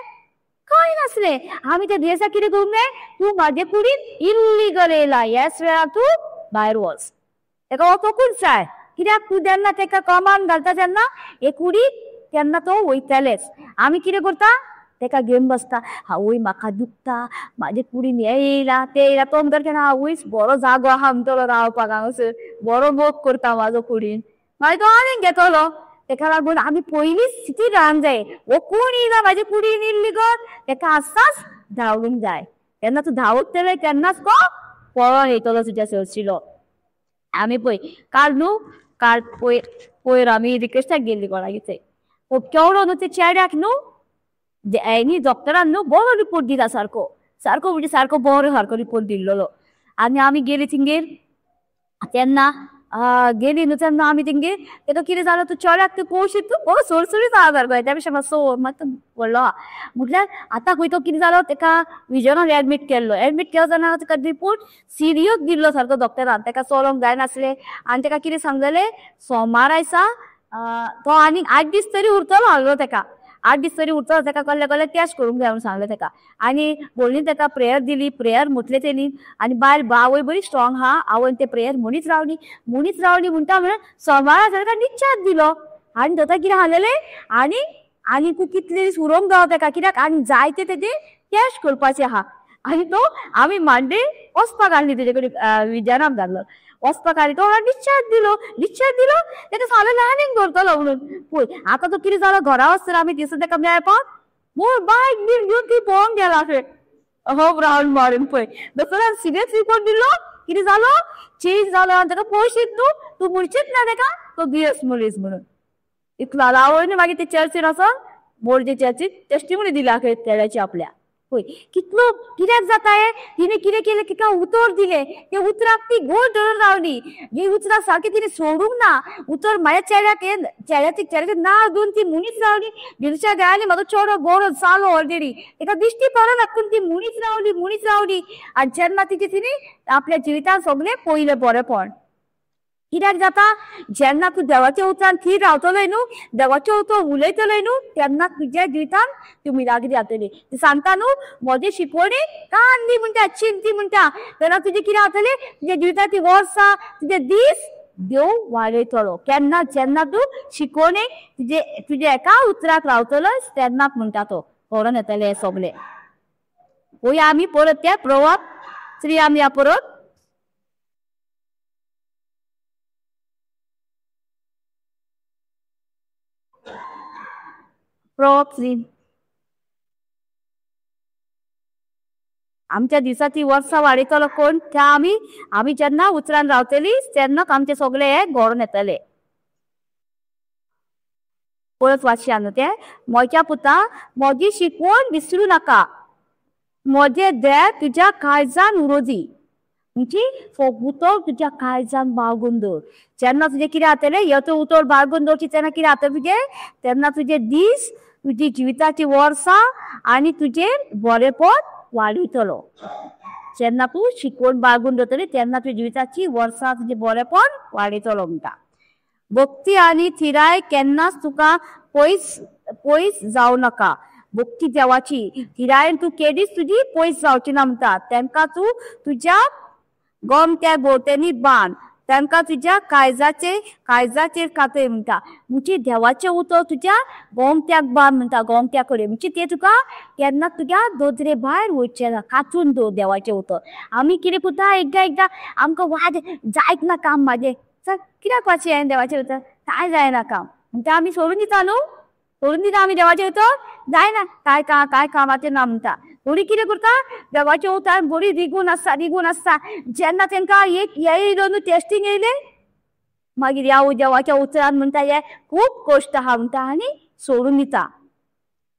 कांय नासलें. आमी त्या दुयेंसाक कितें करूंक जाय? तूं म्हाजे कुडीन इल्लिगल येयला, ह्याच वेळार तूं भायर वच. तेका वचोकूच जाय. कित्याक तूं जेन्ना तेका कमान घालता तेन्ना हे कुडीक तेन्ना तो वयतलेच. आमी कितें करता? तेका घेवन बसता, आवय म्हाका दुखता, म्हाजे कुडीन हें येयला तें येयला. तो म्हणटा केन्ना आवयच बरो जागो आहा म्हणटलो रावपाक हांगासर, बरो मोग करता म्हाजो कुडीन, मागीर तो आनीक घेतलो. तेका लागून आमी पयलींच स्थिती रावंक जाय. हो कोण येयला म्हाजे कुडीन इल्लिगल तेका आसाच धांवूंक जाय. तेन्ना तूं धांवतले तेन्नाच तो पळोवन येतलो तुज्या सरशिलो. आमी पळय काल न्हू, काल पयर पयर आमी रिक्वेस्टाक गेल्ली कोणागेर थंय, केवडो न्हू ते चेड्याक न्हू न्ही डॉक्टरान न्हू बरो रिपोर्ट दिला सारको सारको, म्हणजे सारको बरो सारको रिपोर्ट दिल्लो. आनी आमी गेली थिंगेर तेन्ना गेली न्हू तेन्ना आमी तेंगेर तेका कितें जालें, तूं चेड्याक तूं पळोवशीत तूं बरो सरसरीत आहा सारको, त्या पेक्षा मातसो मातसो व्हडलो आहा. म्हटल्यार आतां खंय तो कितें जालो, तेका विजनान एडमीट केल्लो. एडमीट केलो तेन्ना तेका रिपोर्ट सिरियस दिल्लो सारको डॉक्टरान. तेका चलोंक जायनासलें आनी तेका कितें सांगलें, सोमार आयसा तो आनीक 8 दीस तरी उरतलो आहलो. तेका 8 दीस तरी उरतलो, तेका कसले कसले टेस्ट करूंक जाय म्हणून सांगलें तेका. आनी बोलनी तेका प्रेयर दिली, प्रेयर म्हटलें तेणी. आनी बायल आवय बरी स्ट्रॉंग आहा, आवयन ते प्रेयर म्हणीत रावली म्हणीत रावली म्हणटा म्हणून सोमारा ताका डिस्चार्ज दिलो. आनी दोतोर कितें सांगलेलें, आनी आनी कितले दीस उरोवंक जावो तेका, कित्याक आनी जायते तेजे टेस्ट करपाचे आहा. आनी तो आमी मांडे वचपाक आसली तेजे कडेन विजयानाक धाडलो, वचपाक आसली तो डिस्चार्ज दिलो. डिस्चार्ज दिलो तेका सांगलें आनीक दवरतलो म्हणून. पळय आतां तो कितें जालो, घरा वचसर आमी दिसता तेका मेळपाक मोर बायक बीन घेवन ती पळोवंक गेला अशें हो रावंड मारून. पळय दोतोरान सिरियस रिपोर्ट दिलो, कितें जालो चेंज जालो आनी तेका पळोवशीत न्हू तूं म्हणशीत ना तेका तो दुयेंस मनीस म्हणून. इतलो आवयन मागीर ते चर्चीन वचोन मोरजे चर्चीत टेस्टिमनी दिला खंय तेड्याची आपल्या. पळय कितलो कित्याक जाता हें, तिणें कितें केलें, तिका उतर दिलें, त्या उतराक ती गोड धरून रावली. ही उतरां सारकी तिणें सोडूंक ना. उतर म्हाज्या चेड्याक चेड्याचे चेड्याचें नांव घेवन ती म्हणीत रावली. दिलशा गायली म्हाजो चेडो बरो जालो ऑलरेडी, ताका दिश्टी पडना पूण ती म्हणीत रावली म्हणीत रावली. आनी जेन्ना तिचें तिणें आपल्या जिवितांत सगळें पयलें बरेंपण. कित्याक जाता, जेन्ना तूं देवाच्या उतरान थीर रावतलोय न्हू, देवाचें उतर उलयतलोय न्हू, तेन्ना तुज्या जिवितान तूं मिरागरी जातली. ती सांगता न्हू म्हजे शिकवणी कान दी म्हणटा, चिंती म्हणटा, तेन्ना तुजें कितें जातलें, तुज्या जिवितांत ती वर्सां तुजे दीस देव वाडयतलो. केन्ना जेन्ना तूं शिकवणेक तुजे तुज्या एका उतराक रावतलोय तेन्नाच म्हणटा तो करून येतलें हें सगलें. पळोवया आमी परत त्या प्रवाह श्री आमी या परत. प्रॉब्स आमच्या दिसाची वर्सां वाडयतलो कोण, त्या आमी आमी जेन्ना उतरान रावतली तेन्नाच आमचे सगळे हे घडोवन येतले. परत वाचया न्हू ते, म्हज्या पुता म्हजी शिकवण विसरूं नाका, म्हजे देव तुज्या काळजान उरोदी. म्हणजे उतर तुज्या काळजान बाळगून दवर. जेन्ना तुजें कितें जातलें, हें उतर बाळगून दवरची तेन्ना कितें जातलें तुजें, तेन्ना तुजे दीस तुजी जिविताची वर्सां आनी तुजें बरेंपण वाडयतलो. जेन्ना तूं शिकवण बाळगून दवरतली तेन्ना तुज्या जिविताची वर्सां तुजें बरेंपण वाडयतलो म्हणटा. भक्ती आनी थिराय केन्नाच तुका पयस पयस जावं नाका. भक्ती देवाची थिरायन तूं केदीच तुजी पयस जावची ना म्हणटा. तेंकां तूं तुज्या गोमट्या भोंवतणी बांद, तांकां तुज्या काळजाचेर काळजाचेर कातय म्हणटा. म्हणजे देवाचें उतर तुज्या गोमट्याक बांद म्हणटा, गोमट्या कडेन. म्हणजे तें तुका केन्ना तुज्या दोदरे भायर वचचें ना, कातून दवर देवाचें उतर. आमी कितें करता, एकदां एकदां आमकां वाज जायत ना काम म्हाजें, चल कित्याक वाचचें हांवें देवाचें उतर, कांय जायना काम म्हणटा, आमी सोडून दिता न्हू. सोडून दिता आमी देवाचें उतर जायना काय काय कामाचें ना म्हणटा. थोडी कितें करता देवाचें उतर बरी रिगून आसता रिगून आसता. जेन्ना तेंकां एक येयलो न्हू टेस्टींग येयलें मागीर ह्या देवाच्या उतरान म्हणटा हे खूब कश्ट आहा म्हणटा आनी सोडून दिता.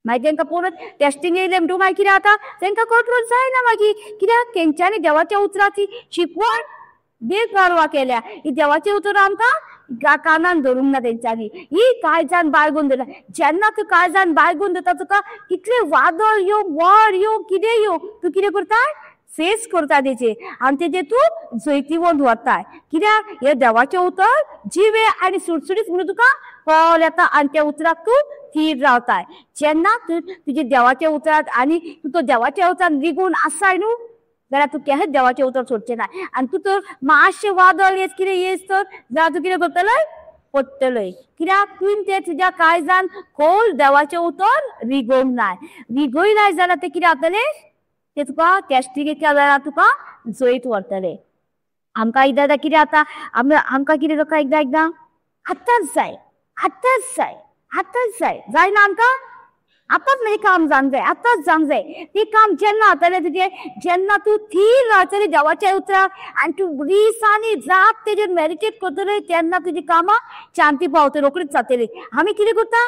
मागीर तेंकां परत टेस्टींग येयलें म्हणटकूच मागीर कितें जाता तेंकां कंट्रोल जायना मागीर कित्याक तेंच्यांनी देवाच्या उतराची शिकवण बेपर्वा केल्या. ही देवाचें उतर आमकां कानान धरूंक ना तेंच्यांनी. ही काळजान बाळगून धरला. जेन्ना तूं काळजान बाळगून धरता तुका कितलें वादळ येवं वड येवं कितें येवं तूं कितें करता फेस करता तेजे आनी तेजे तूं जैतिवंत वताय. कित्याक हे देवाचें उतर जिवे आनी सुटसुटीत म्हणून तुका कॉल येता आनी त्या उतराक तूं थीर रावताय. जेन्ना तूं तुजे देवाच्या उतरात आनी तूं तो देवाच्या उतरान रिगून आसाय न्हू जाल्यार तूं केन्नाच देवाचें उतर सोडचें ना. आनी तूं तर मातशें वादळ येत कितें येत तर जाल्यार तूं कितें करतलय पडटलय. कित्याक तुवें तें तुज्या काळजान खोल देवाचें उतर रिगोवंक नाय. रिगयनाय जाल्यार तें कितें जातलें तें तुका टेस्टिंगेच्या वेळार तुका जैत व्हरतलें. आमकां एकदां एकदां कितें जाता आमकां कितें जाता एकदां एकदां आतांच जाय आतांच जाय आतांच जाय जायना आमकां आतांच म्हणजे काम जावंक जाय आतांच जावंक जाय. तें काम जेन्ना जातलें तुजें जेन्ना तूं थीर रावतलें देवाच्या उतराक आनी तूं दिसांनी रात तेजेर मेडिटेट करतलें तेन्ना तुजी कामां शांती पावतली रोखडीच जातली. आमी कितें करता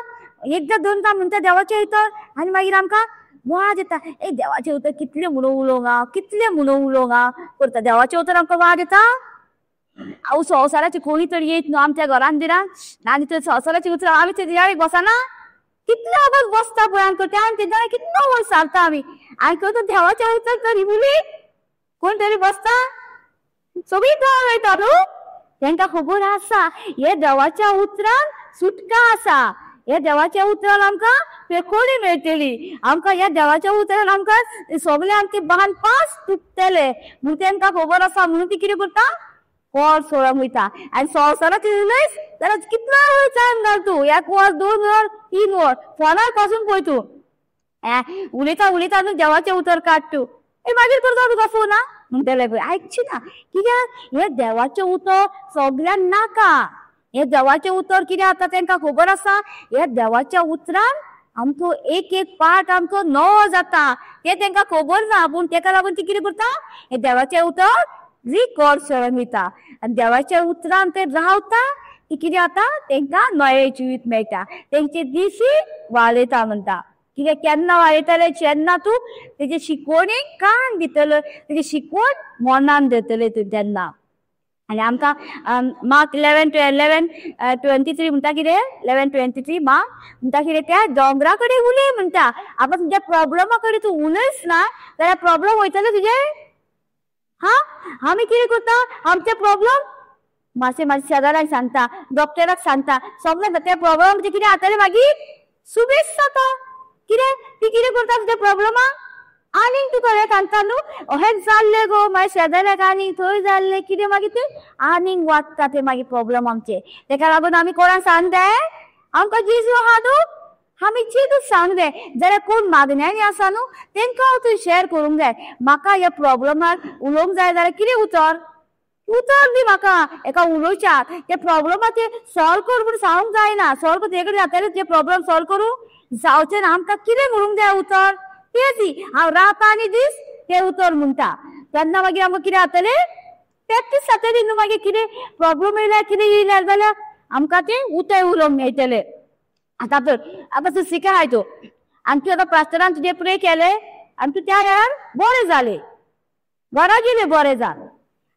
एकदां दोनदां म्हणटा देवाचें उतर आनी मागीर आमकां वाज येता ए देवाचें उतर कितलें म्हणून उलोवंक हांव कितलें म्हणून उलोवंक हांव करता. देवाचें उतर आमकां वाज येता. हांव संवसाराची कोणी तरी येत न्हू आमच्या घरान बिरान आनी ते संवसाराची उतरां आमी तेज्या बसना कितलो वगत बसता पळय आनी करता आनी तेज्या कितलो वयर सारता आमी आनी करता देवाचें उतर तरी उलय कोण तरी बसता सगळीं गांव वयता न्हू. तेंकां खबर आसा हे देवाच्या उतरान सुटका आसा. ह्या देवाच्या उतरान आमकां पेखोडी मेळटली. आमकां ह्या देवाच्या उतरान आमकां सगळे आमचे बांद पास तुटतले म्हणून तेंकां खबर आसा. म्हणून ती कितें करता वर सोडूंक वयता आनी संवसाराची उलयस जाल्यार कितलो वेळ टायम घाल तूं एक वर 2 वर 3 वर फोनार पासून पळय तूं उलयता उलयता न्हू देवाचें उतर काड तूं ए मागीर करता तुका फोन आ म्हणटलें पळय आयकची ना. कित्याक हें देवाचें उतर सगल्यांक नाका. हें देवाचें उतर कितें जाता तेंकां खबर आसा. ह्या देवाच्या उतरान आमचो एक एक पार्ट आमचो नवो जाता तें तेंकां खबर ना. पूण तेका लागून ती कितें करता हें देवाचें उतर रिकॉर्ड शरण वयता आनी देवाच्या उतरान ते रावता ती कितें जाता तेंकां नवें जिवीत मेळटा. तेंचे दिसी वाडयता म्हणटा. कित्याक केन्ना वाडयतले जेन्ना तूं तेजे शिकवणेक कान दितलो तेजी शिकवण मनान दितले तूं तेन्ना. आनी आमकां मार्क 11:23 म्हणटा कितें 11:23 मार्क म्हणटा कितें त्या दोंगरा कडेन उलय म्हणटा. आतां तुज्या प्रोब्लमा कडेन तूं उलयस ना जाल्यार प्रोब्लम वयतले तुजे. हा आमी कितें करता आमचे प्रोब्लम मातशें मातशें शेजाऱ्यांक सांगता डॉक्टराक सांगता सगळें त्या प्रोब्लम म्हणजे कितें जातलें मागीर सुबेज जाता. कितें ती कितें करता तुज्या प्रोब्लमाक आनीक तुका हें सांगता न्हू अहेंच जाल्लें गो मागीर शेजाऱ्याक आनीक थंय जाल्लें कितें मागीर तें आनीक वाडटा तें मागीर प्रोब्लम आमचे. तेका लागून आमी कोणाक सांग जाय आमकां जेजू आहा न्हू आमी जेजूक सांग जाय. जाल्यार कोण मागण्यांनी आसा न्हू तेंकां हांव थंय शेअर करूंक जाय. म्हाका ह्या प्रोब्लमार उलोवंक जाय जाल्यार कितें उतर उतर दी म्हाका एका उलोवच्याक त्या प्रोब्लमाचे सॉल्व कर म्हूण सांगूंक जायना. सॉल्व कर तेजे कडेन जातलें ते प्रोब्लम सॉल्व करूंक जावचें ना. आमकां कितें म्हणूंक जाय उतर तें हांव रात आनी दीस तें उतर म्हणटा तेन्ना मागीर आमकां कितें जातलें प्रॅक्टीस जातली न्हू. मागीर कितें प्रोब्लम येयल्यार कितें येयल्यार जाल्यार आमकां तें उतर उलोवंक मेळटलें. आतां तर आतां तूं सिक आहाय तूं आनी तूं आतां पास्टरान तुजें प्रे केलें आनी तूं त्या वेळार बरें जालें घरा गेलें बरें जालें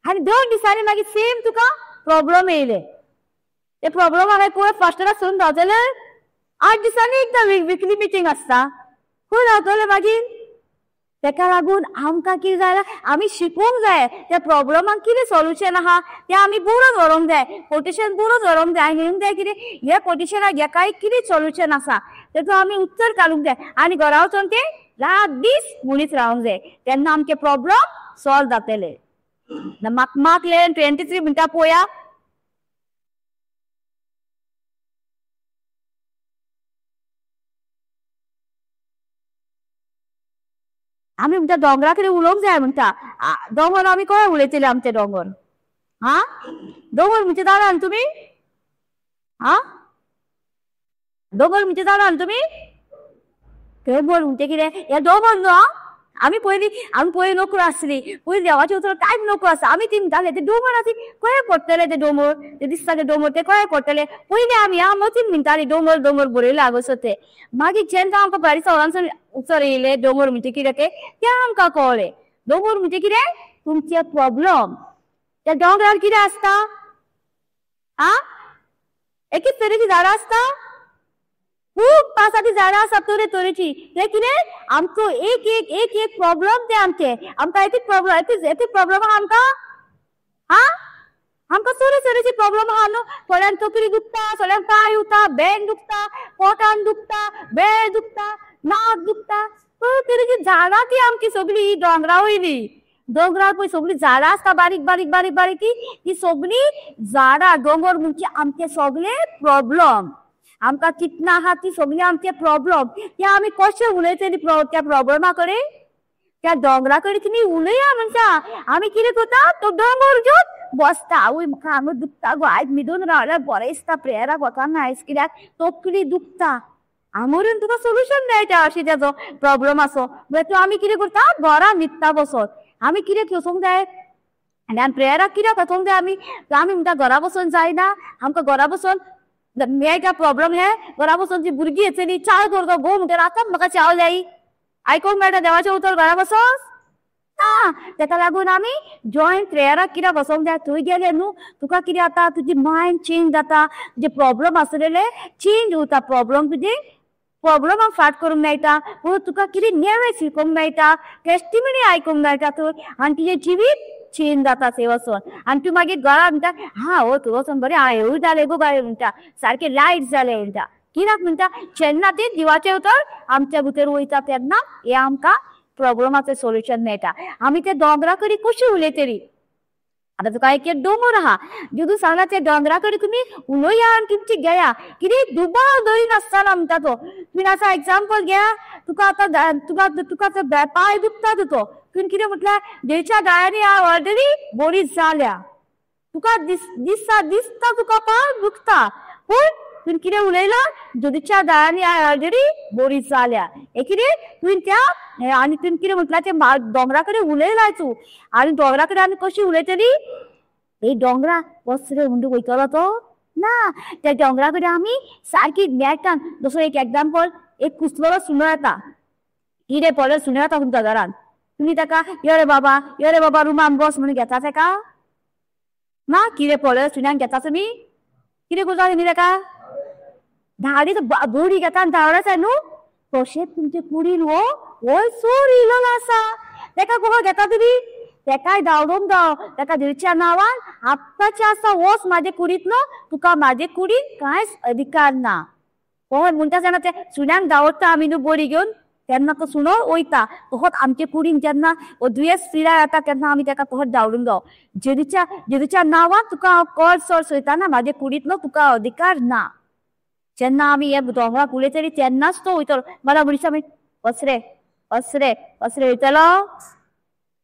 आनी 2 दिसांनी मागीर सेम तुका प्रोब्लम येयले. ते प्रोब्लम हांवें पळय पास्टराक सोडून धांवतलें 8 दिसांनी एकदां विकली मिटींग आसता खंय रावतलें मागीर. तेका लागून आमकां कितें जाय आमी शिकूंक जाय त्या प्रोब्लमाक कितें सोल्युशन आहा तें आमी बरोवन व्हरूंक जाय. कोटेशन बरोवन व्हरूंक जाय आनी म्हणूंक जाय कितें ह्या कोटेशनाक हेकाय कितें सोल्युशन आसा तेचो आमी उत्तर काडूंक जाय आनी घरा वचोन तें रात दीस म्हणीत रावंक जाय तेन्ना आमचे प्रोब्लम सॉल्व जातले. मार्क 11:23 म्हणटा पळोवया. आमी म्हणटा दोंगरा कडेन उलोवंक जाय म्हणटा. दोंगर आमी खंय उलयतले आमचे दोंगर हा दोंगर म्हणजे जाणा न्हू तुमी हा दोंगर म्हणजे जाणा न्हू तुमी? दोंगर म्हणजे कितें? हे दोंगर न्हू. आमी पयलीं आमी पयलीं नोकरो आसली, पयलीं देवाचें उतर कांयच नोकरो आसता. आमी ती म्हणटाले ते दोंगर आसा खंय पडटले, ते दोंगर ते दिसता ते दोंगर ते खंय पडटले. पयलीं आमी आं मतीन म्हणटाली दोंगर दोंगर बरयला हांगासर ते. मागीर जेन्ना आमकां भायर सरांसून उतर येयले दोंगर म्हणजे कितें तें, तें आमकां कळ्ळें. दोंगर म्हणजे कितें? तुमचे प्रॉब्लम. त्या दोंगरार कितें आसता? आं, एकेच तरेची झाडां आसता? खूब आसा ती झाडां आसा तरे तरेची. ते कितें आमचो एक एक एक एक प्रॉब्लम ते आमचे. आमकां एक एक प्रॉब्लम एक एक प्रॉब्लम आहा आमकां. आं, आमकां तरे तरेची प्रॉब्लम आहा न्हू. थोड्यांक तकली दुखता, थोड्यांक पांय दुखता, बेन दुखता, पोटान दुखता, बेळ दुखता, नाक दुखता. तरे तरेची झाडां ती आमची सगळी दोंगरा वयली. दोंगरार पळय सगळीं झाडां आसता बारीक बारीक बारीक बारीक. ती सगळीं झाडां दोंगर म्हणजे आमचे सगळे प्रॉब्लम. आमकां कितना आहा ती सगळी आमचे प्रॉब्लम. ते आमी कशें उलयतली त्या प्रॉब्लमा कडेन? त्या दोंगरा कडेन तुमी उलया म्हणटा. आमी कितें करता? तो दोंगर घेवन बसता. आवय म्हाका हांगा दुखता गो, आयज न्हिदून रावल्यार बरें दिसता, प्रेयराक वचना आयज कित्याक तकली दुखता. हांगून तुका सोल्युशन मेळटा अशें तेजो प्रॉब्लम आसो. म्हळ्यार तूं आमी कितें करता? घरा न्हिदता बसोन. आमी कितें वचोंक जाय आनी आमी प्रेयराक कित्याक वचोंक जाय? आमी आमी म्हणटा घरा बसून जायना, आमकां घरा बसून मेळटा प्रॉब्लम. हे घरा बसून जी भुरगीं येतली चाव कर गो गो म्हणटा आतां म्हाका चाव जाय. आयकूंक मेळटा देवाचें उतर घरा बसोन ना. तेका लागून आमी जॉयंट प्रेयराक कित्याक वचोंक जाय? थंय गेले न्हू तुका कितें जाता? तुजी मायंड चेंज जाता, तुजे प्रॉब्लम आसलेले चेंज उरता. प्रॉब्लम तुजे प्रॉब्लमाक फाट करूंक मेळटा, पूण तुका कितें नवें शिकोवंक मेळटा, टेस्टिमनी आयकूंक मेळटा थंय, आनी तुजें जिवीत चेंज जाता थंय वचोन. आनी तूं मागीर घरा म्हणटा हा हो थंय वचोन बरें हेवूय जालें गो बाय म्हणटा, सारकें लायट जालें म्हणटा. कित्याक म्हणटा? जेन्ना तें देवाचें उतर आमच्या भितर वयता तेन्ना हें आमकां प्रॉब्लमाचें सोल्युशन मेळटा. आमी त्या दोंगरा कडेन कशी उलयतली? आतां तुका एक दोंगर आहा, जेजू सांगला त्या दोंगरा कडेन तुमी उलया आनी तुमची घेया, कितें दुबाव दरिनासतना म्हणटा तो. तुमी आतां एग्जाम्पल घेया, तुका आतां तुका तुका पांय दुखता तुजो, तुवें कितें म्हटल्यार देवच्या दायांनी हांव ऑलरेडी बरी जाल्या. तुका दिसता दिसता तुका पांय दुखता, पूण तुवें कितें उलयलां? जेजूच्या दायांनी हांव ऑलरेडी बरी जाल्या. हें कितें तुवें त्या आनी तुवें कितें म्हटल्यार ते दोंगरा कडेन उलयलां तूं. आनी दोंगरा कडेन आमी कशी उलयतली? हे दोंगरा वच रे म्हणटा वयतलो तो ना. त्या दोंगरा कडेन आमी सारकी नेटान, जसो एक एग्जाम्पल, एक कुसलेलो सुणो येता, कितें पळय सुणो येता तुमच्या घरान, तुमी ताका यो रे बाबा यो रे बाबा रुमान बस म्हणून घेता ताका ना? कितें पळय सुण्याक घेता तुमी? कितें करता तुमी ताका? धाडी बोडी घेता आनी धांवडायता न्हू. तशेंच तुमचे कुडीन हो हो चोर येयलेलो आसा, ताका कसो घेता तुमी? तेकाय धांवडोवंक जावो, ताका दिवच्या नांवान आत्ताचें आसा वच म्हाजे कुडींतलो, तुका म्हाजे कुडीन कांयच अधिकार ना. कोण म्हणटा जाणा ते सुण्यांक धांवडटा आमी न्हू बडी घेवन, तेन्ना तो सुणो वयता. तसोच आमचे कुडीन जेन्ना हो दुयेंस पिराय येता तेन्ना आमी ताका तसोच धांवडूंक जावो. जेजूच्या जेजूच्या नांवान तुका हांव कळ सर सोयताना, म्हाजे कुडींतलो तुका अधिकार ना. जेन्ना आमी हे दोंगराक उलयतली तेन्नाच तो वयतलो. मला मनशां मागीर वच रे वच रे वच रे वयतलो.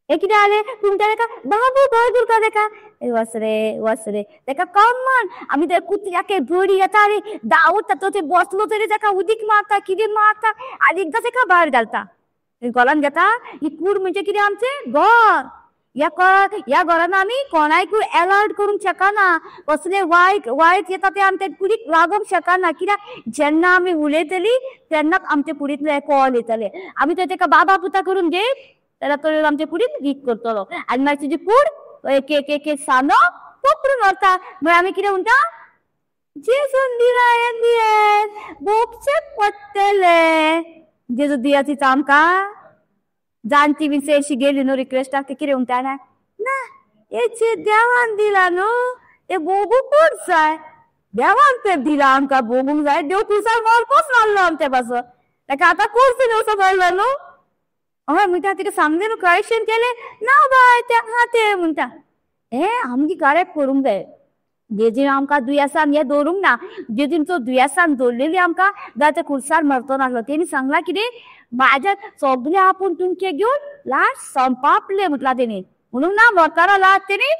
हे कितें जालें तुमच्या ताका बाबू भंय करता ताका, वच रे वच रे ताका कमन. आमी ते कुत्र्याक बडी येता आनी धांवता, तो थंय बसलो तरी ताका उदीक मारता, कितें मारता आनी एकदां ताका भायर घालता, गोलान घेता. ही कूड म्हणजे कितें? आमचें घर. ह्या घरान आमी कोणाकूय एलर्ट करूंक शकना, कसले वायट वायट येता ते आमच्या कुडीक लागूंक शकना. कित्याक जेन्ना आमी उलयतली तेन्नाच आमच्या कुडींतले कॉल येतले. आमी तर ताका बाबा पुता करून घेत जाल्यार तो आमच्या कुडीन वीक करतलो आनी मागीर तुजी कूड एक एक एक एक सांदो पोपरून व्हरता. मागीर आमी कितें म्हणटा? जेजून दिलां दियेन भोगचें पडटलें. जेजू दिया तिचो आमकां जाणटी बी अशी गेली न्हू रिक्वेस्टाक, ते कितें म्हणटा ना ना हेचे देवान दिला न्हू, ते भोगूंकूच जाय, देवान तें दिलां आमकां भोगूंक जाय. देव कुर्सार मरपोच मारलो आमच्या पासून, ताका आतां कुर्स न्हू पडलो न्हू. हय म्हणटा तिका सांगलें न्हू करेक्शन केलें ना बाय तें आहा तें म्हणटा. हें आमगे करेक्ट करूंक जाय. जेजून आमकां दुयेंसान हें दवरूंक ना, जेजून तो दुयेंसान दवरलेली आमकां जाल्यार ते कुर्सार मरतो नासलो. तेणी सांगलां कितें? म्हाज्या सगळें आपूण तुमचें घेवन लास्ट संपापलें म्हटलां तेणी. म्हणून ना मरतना लास्ट तेणी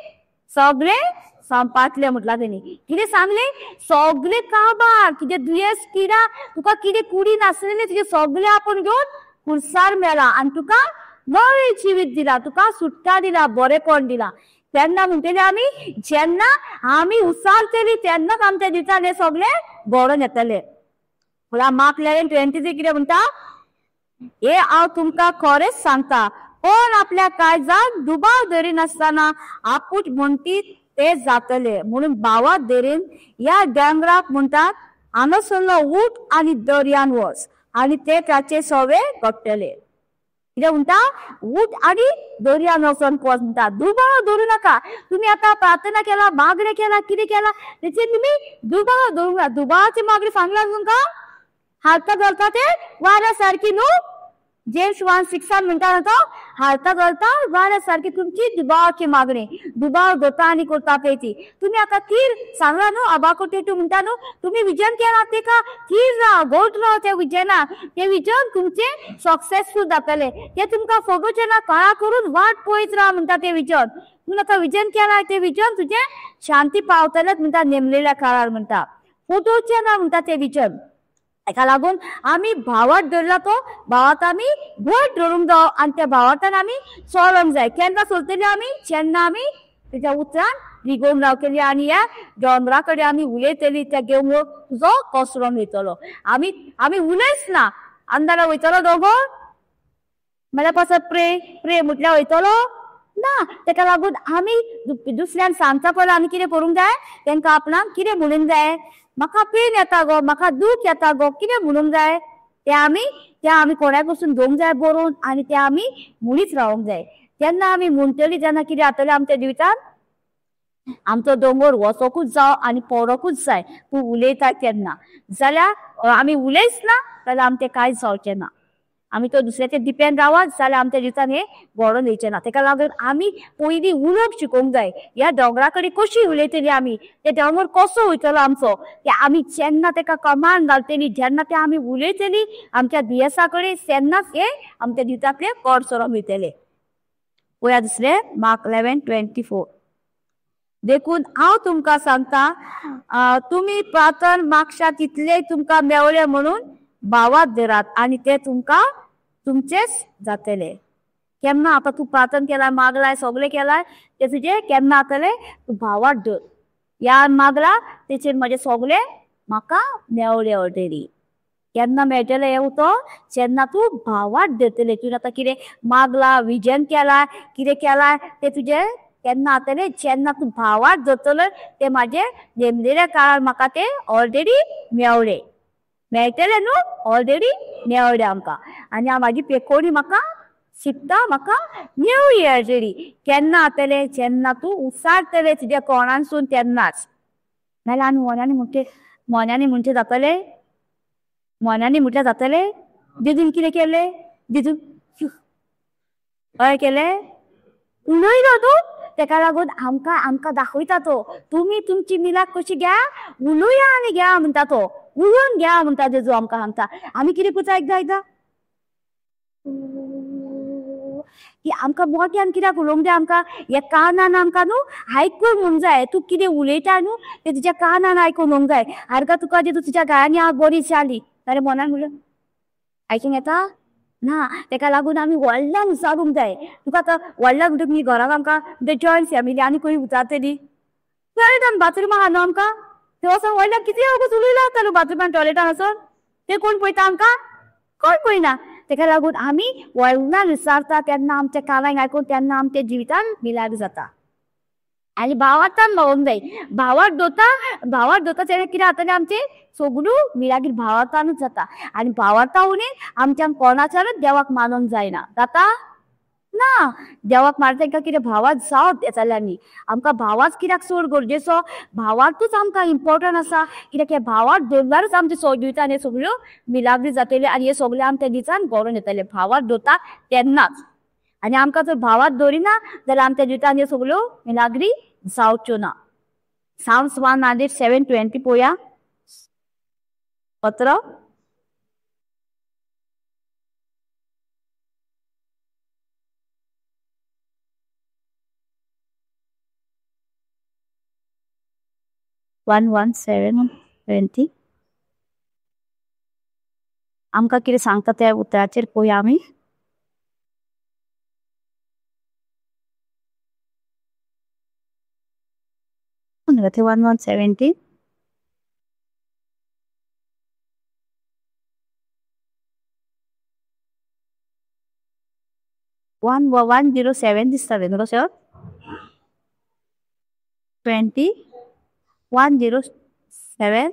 सगळें संपातले म्हटला तेणी. कितें सांगले? सगळे काबार, तुजे दुयेंस किडा, तुका कितें कुडी नासलेले तुजे सगळे आपूण घेवन कुर्सार मेला आनी तुका नवें जिवीत दिला, तुका सुटका दिला, बरेपण दिला. तेन्ना म्हणटले आमी जेन्ना आमी उसारतली तेन्नाच आमच्या दिसान हे सगळे घडोवन येतले. फुडें मार्क 11:23 कितें म्हणटा? हे हांव तुमकां खरेंच सांगता, कोण आपल्या काळजाक दुबाव धरिनासतना आपूण म्हणटीत ते जातले. म्हणून भावात धरीन ह्या दोंगराक म्हणटात, हांगासरलो उठ आनी दर्यान वच, आनी ते ताचे सवे घडटले. कितें म्हणटा? उठ आनी दर्यान वचोन वच म्हणटा. दुबाव धरूं नाका. तुमी आतां प्रार्थना केला, मागणें केला, कितें केला तेचेर तुमी दुबाव धरूंक नाका. दुबावाची मागणी सांगला तुमकां, हालता चलता ते वाऱ्या सारकी न्हू. जेम्स 1:6 म्हणटा न्हू तो, हालता चलता वाऱ्या सारकी तुमची दुबावाची मागणी, दुबाव धरता आनी करता पळय ती. तुमी आतां थीर सांगला न्हू, अबाकुटे तूं म्हणटा न्हू, तुमी विजन केला तेका थीर राव, गोट राव त्या विजना. ते विजन तुमचें सक्सेसफूल जातलें. ते तुमकां फगोवचें ना, कळा करून वाट पळयत राव म्हणटा ते विजन. तुमी आतां विजन केला ते विजन तुजें शांती पावतलेंच म्हणटा, नेमलेल्या काळार म्हणटा, फुटोवचें ना म्हणटा ते विजन. ताका लागून आमी भावार्थ धरला तो भावार्थ आमी घट धरूंक जावो आनी त्या भावार्थान आमी चलोंक जाय. केन्ना चलतली आमी? जेन्ना आमी तेच्या उतरान रिगोवन रावतली आनी ह्या दोंगरा कडेन आमी उलयतली, त्या घेवन तुजो कोसळोन वयतलो. आमी आमी उलयच ना, अंदारा वयतलो दोंगर म्हळ्यार पासत प्रे प्रे म्हटल्यार वयतलो ना. ताका लागून आमी दुसऱ्यान सांगता पयलीं आमी कितें करूंक जाय, तांकां आपणाक कितें म्हणूंक जाय, म्हाका पेन येता गो, म्हाका दूख येता गो, कितें म्हणूंक जाय ते आमी ते आमी कोणाक वचून घेवंक जाय बरोवन आनी ते आमी म्हणीत रावंक जाय. जेन्ना आमी म्हणटली तेन्ना कितें जातलें आमच्या जिवितांत? आमचो दोंगर वचोकूच जावो आनी पडोकूच जाय. तूं उलयता तेन्ना, जाल्यार आमी उलयच ना जाल्यार आमचें कांय जावचें ना. आमी तो दुसऱ्याचेर डिपेंड रावत जाल्यार आमच्या जिवितांत हें घडोवन येवचें ना. ताका लागून आमी पयलीं उलोवप शिकोवंक जाय. ह्या दोंगरा कडेन कशी उलयतली आमी, ते दोंगर कसो वयतलो आमचो, ते आमी जेन्ना ताका कमांड घालतली, जेन्ना ते आमी उलयतली आमच्या दुयेंसा कडेन, तेन्नाच हे आमच्या जिवितांतले कोड सरोन वयतले. पळया दुसरें मार्क 11:24. देखून हांव तुमकां सांगता, तुमी प्रार्थन मागशात तितलें तुमकां मेवलें म्हणून भावात धरात आनी ते तुमकां तुमचेच जातले. केन्ना आतां तूं प्रार्थन केलाय, मागलाय, सगळें केलाय, ते तुजें केन्ना जातलें? तूं भावात धर. ह्या मागला तेचेर म्हजें सगळें म्हाका मेवलें ऑलरेडी. केन्ना मेळटलें हें उतर? जेन्ना तूं भावात धरतलें. तुवें आतां कितें मागला, विजन केलाय, कितें केलाय तें तुजें केन्ना जातलें? जेन्ना तूं भावात धरतलो ते म्हाजें नेमलेल्या काळार म्हाका तें ऑलरेडी मेवलें. मेळटलें न्हू, ऑलरेडी मेवलें आमकां. आनी म्हाजी पेकोणी म्हाका शिकता, म्हाका मेवली ऑलरेडी. केन्ना जातलें? जेन्ना तूं उसारतलें तुज्या कोणासून तेन्नाच. नाजाल्यार आमी मोन्यांनी म्हणचे, मोन्यांनी म्हणचे जातलें, मोन्यांनी म्हटल्यार जातलें. जेजून कितें केलें? जेजून हय केलें, उलयलो तूं. तेका लागून आमकां आमकां दाखयता तो, तुमी तुमची मिलाक कशी घ्या, उलया आनी घ्या म्हणटा तो, उलोवन घ्या म्हणटा जेजू आमकां सांगता. आमी कितें करता एकदां एकदां की आमकां मोट्यान कित्याक उलोवंक जाय, आमकां ह्या कानान आमकां न्हू आयकूंक म्हणूंक जाय. तूं कितें उलयता न्हू तें तुज्या कानान आयकूंक म्हणूंक जाय. आरगा तुका जेजू तुज्या गायांनी हांव बरी जाली जाल्यार मनान म्हणलें आयकूंक येता ना. तेका लागून आमी व्हडल्यान विचारूंक जाय. तुका आतां व्हडल्यान म्हणटा तुमी घराक आमकां जॉयंट फॅमिली आनी खंय विचारतली, टॉयलेटान बाथरुमा आहा न्हू आमकां, थंय वचोन व्हडल्यान कितें वगत उलयला जाता न्हू बाथरुमान टॉयलेटान वचोन, ते कोण पळयता आमकां? कोण पळयना. तेका लागून आमी व्हडल्यान विचारता तेन्ना आमच्या कानाक आयकून तेन्ना आमच्या जिवितान मिलाग जाता. आनी भावार्थान भावोंक जाय. भावार्थ दवरता, भावार्थ दवरता तेन्ना कितें जातलें आमचें सगळ्यो मिलागीर भावार्थानूच जाता. आनी भावार्था उणें आमच्या कोणाच्यानूच देवाक मानूंक जायना. जाता ना देवाक मारता तांकां कितें भावार्थ जावप जाल्यार न्ही. आमकां भावार्थ कित्याक चड गरजेचो? भावार्थूच आमकां इम्पोर्टंट आसा. कित्याक हे भावार्थ दवरल्यारूच आमचे जिवितान हे सगळ्यो मिलाग्री जातले आनी हे सगळे आमच्या दिसान घडोवन येतले. भावार्थ दवरता तेन्नाच. आनी आमकां जर भावार्थ दवरिना जाल्यार आमच्या जिवितान हे सगळ्यो मिलाग्री जावच्यो ना. Psalms 107:20 पळोवया पत्र. 117:20। आमकां कितें सांगता त्या उतराचेर पळोवया आमी। 1:17। 107 दिसता न्हू तशें? 20 107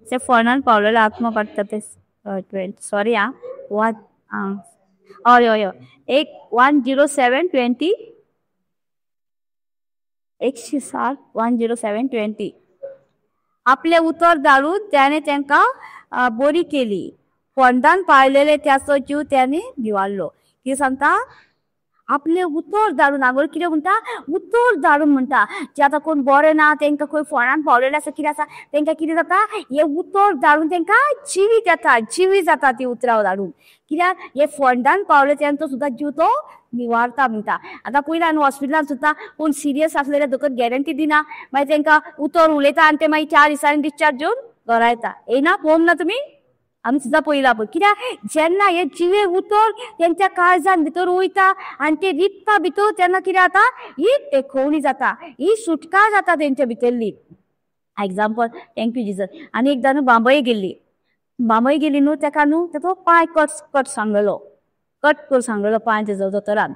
ते फोनान पावलेले आत्मा काडटा ते। 20 सॉरी आं, 1 हय हय हय एक 107:20 107 107:20। आपले उतर धाडून त्याने तांकां बरी केली, फोंडान पाळलेले त्याचो जीव त्याने निवारलो। कितें सांगता? आपले उतर धाडून। आगो कितें म्हणटा? उतर धाडून म्हणटा। जे आतां कोण बरें ना तेंकां खंय फोंडान पावलेले आसा कितें आसा तेंकां कितें जाता, हे उतर धाडून तेंकां जिवीत येता, जिवीत जाता ती उतरां धाडून। कित्याक हे फोंडान पावले तेंचो सुद्दां जीव तो निवारता म्हणटा। आतां पयलीं आनी हॉस्पिटलान सुद्दां कोण सिरियस आसले जाल्यार दोतोर गॅरंटी दिना, मागीर तेंकां उतर उलयता आनी ते मागीर 4 दिसांनी डिस्चार्ज घेवन घरा येता। येना पळोवंक ना तुमी? आमी सुद्दां पळयला पळय। कित्याक जेन्ना हे जिवे उतर तेंच्या काळजान भितर वयता आनी ते रित्ता भितर तेन्ना कितें जाता, ही देखोवणी जाता, ही सुटका जाता तेंच्या भितरली। Example, thank you Jesus. आनी एकदां न्हू बांबय गेल्ली, बांबय गेली न्हू तेका न्हू तेचो पांय कट कट सांगलेलो, कट कर सांगलेलो पांय तेजो दोतोरान,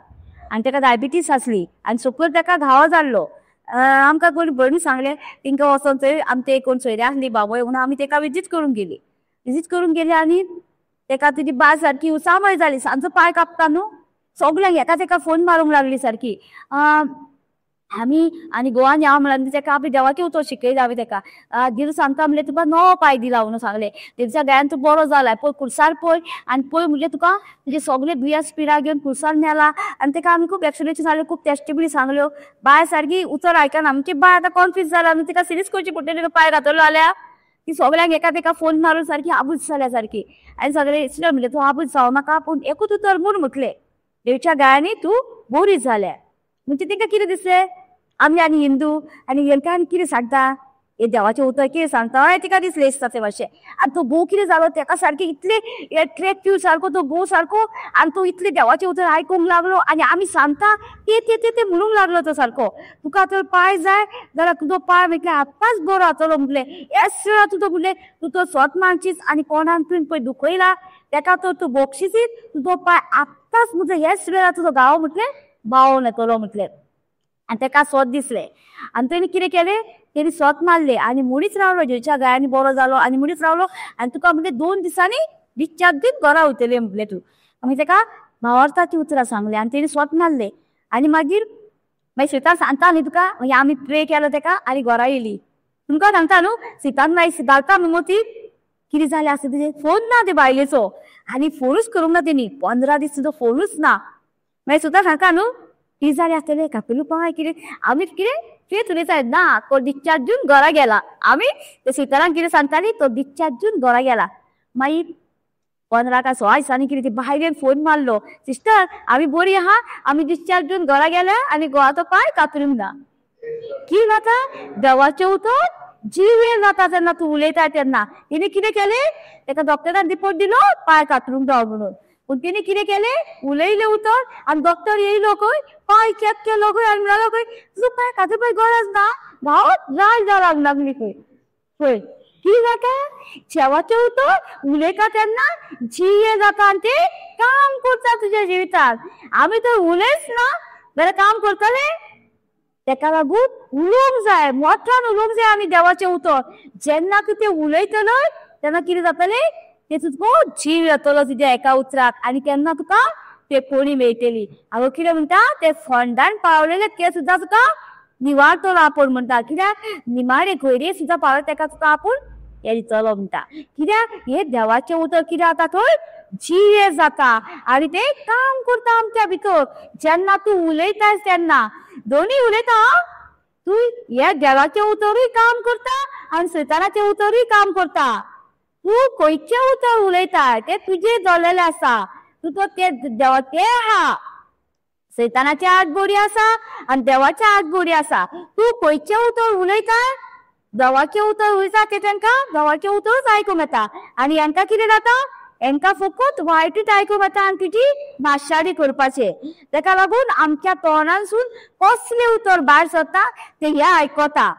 आनी तेका डायबिटीस आसली आनी सकयल तेका घावो जाल्लो। आमकां कोणी भयणी सांगलें तेंकां वचोन थंय आमचे कोण सोयरे आसली बाबय म्हणून आमी तेका विजीट करूंक गेली। विजीट करूंक गेली आनी तेका तुजी बाय सारकी उसामय जाली, सांजो पांय कापता न्हू सगल्यांक एका तेका फोन मारूंक लागली सारकी। आमी आनी गोवान या म्हणल्यार तेका आपली देवाचें उतर शिकयता आमी तेका। दिल सांगता म्हणलें तुका नवो पांय दिला म्हणून सांगलें, तेच्या गायान तूं बरो जाला पळय कुर्सार पळय आनी पळय म्हणलें तुका तुजे सगळे दुयेंस पिडा घेवन कुर्सार नेला। आनी तेका आमी खूब एक्सप्लेनेशन सांगलें, खूब टेस्टिमनी सांगल्यो। बाय सारकी उतर आयकना, आमची बाय आतां कॉन्फ्यूज जाला न्हू, तिका सिरीस करची पडटली पांय घातलो जाल्यार। ती सगळ्यांक एका तेका फोन मारून सारकी आबूज जाल्या सारकी। आनी सगळे इसले म्हणलें तूं आबूज जावं नाका, पूण एकूच उतर म्हूण म्हटलें देवच्या गायांनी तूं बरी जाल्या। म्हणजे तेंकां कितें दिसलें, आमी आनी हिंदू आनी हेंकां आनी कितें सांगता, हे देवाचें उतर कितें सांगता, हय तिका दिसलें दिसता तें मातशें। आनी तो भोव कितें जालो तेका सारकें इतलें एट्रेक्टीव सारको तो भोव सारको, आनी तो इतलें देवाचें उतर आयकूंक लागलो आनी आमी सांगता ते ते ते म्हणूंक लागलो तो सारको। तुका तर पांय जाय जाल्यार तुजो पांय म्हटल्यार आत्ताच बरो जातलो म्हटलें, हेच वेळार तुजो म्हटलें तूं तो स्वत मानशीस आनी कोणाक तुवें पळय दुखयला तेका तर तूं बक्षीसीत, तुजो पांय आत्ताच म्हटलें हेच वेळार तुजो गांव म्हटलें बावून येतलो म्हटलें। आनी तेका स्वत दिसलें आनी तेणी कितें केलें, तेणी स्वत मारलें आनी मुडीच रावलो, जेच्या गायांनी बरो जालो आनी मुडीच रावलो। आनी तुका म्हटलें 2 दिसांनी डिस्चार्ज दीत घरा वयतलें म्हटलें तूं। मागीर तेका भावार्थाची उतरां सांगलें आनी तेणी स्वत मारलें। आनी मागीर मागीर सीतान सांगता न्ही तुका, मागीर आमी प्रे केलो तेका आनी घरा येयली। तुमकां सांगता न्हू सीतान मागीर घालता न्हू मोती कितें जालें आसता तुजें, फोन ना ते बायलेचो आनी फोनूच करूंक ना तेणी, 15 दीस तुजो फोनूच ना। मागीर सुद्दां सांगता न्हू कितें जालें आसतलें कापिलू पांय कितें, आमी कितें फेत उलयता ना तो डिस्चार्ज दिवन घरा गेला। आमी ते सीताराम कितें सांगताली तो डिस्चार्ज दिवन घरा गेला। मागीर 15 काय 16 दिसांनी कितें ती बायलेन फोन मारलो, सिस्टर आमी बरी आहा, आमी डिस्चार्ज दिवन घरा गेल्या आनी घोवाचो पांय कातरूंक ना। कितें जाता, देवाचें उतर जिवें जाता तेन्ना तूं उलयता तेन्ना। तेणी कितें केलें, तेका डॉक्टरान रिपोर्ट दिलो पांय कातरूंक जावो म्हणून, पूण तेणी कितें केलें उलयलें उतर आनी डॉक्टर येयलो खंय पांय चॅक केलो खंय आनी म्हणलो खंय तुजो पांय कातरपाक गरज ना, भाव जाय जावंक लागली खंय। पळय कितें जाता, देवाचें उतर उलयता तेन्ना जिवें जाता आनी तें काम करता तुज्या जिवितांत। आमी तर उलयच ना जाल्यार काम करतले, तेका लागून उलोवंक जाय, मोठ्यान उलोवंक जाय आमी देवाचें उतर। जेन्ना तूं तें उलयतलो तेन्ना कितें जातलें, ते तुजो जीव येतलो तुज्या एका उतराक आनी तेन्ना तुका ते कोणी मेळटली। हांव कितें म्हणटा, ते फोंडान पावलेले ते सुद्दां तुका निवारतलो आपूण म्हणटा। कित्याक निमाणे घोयरे सुद्दां पावले तेका तुका आपूण हे दितलो म्हणटा। कित्याक हे देवाचें उतर कितें जाता थंय जिवें जाता आनी तें काम करता आमच्या भितर। जेन्ना तूं उलयता तेन्ना दोनूय उलयता, तूं ह्या देवाचें उतरूय काम करता आनी सैतानाचें उतरूय काम करता। तूं खंयचें उतर उलयता तें तुजें जाल्लेलें आसा, तूं तो ते देवा ते आहा, सैतानाचे आठ बोरी आसा आनी देवाचे आठ बोरी आसा। तूं खंयचें उतर उलयता देवाचें उतर उलयता तें तांकां देवाचें उतरूच आयकूंक येता. आनी हेंकां कितें जाता, हेंकां फकत वायटूच आयकूंक येता आनी तुजी नाशाडी करपाचें. तेका लागून आमच्या तोंडांसून कसलें उतर भायर सरता तें हें आयकता.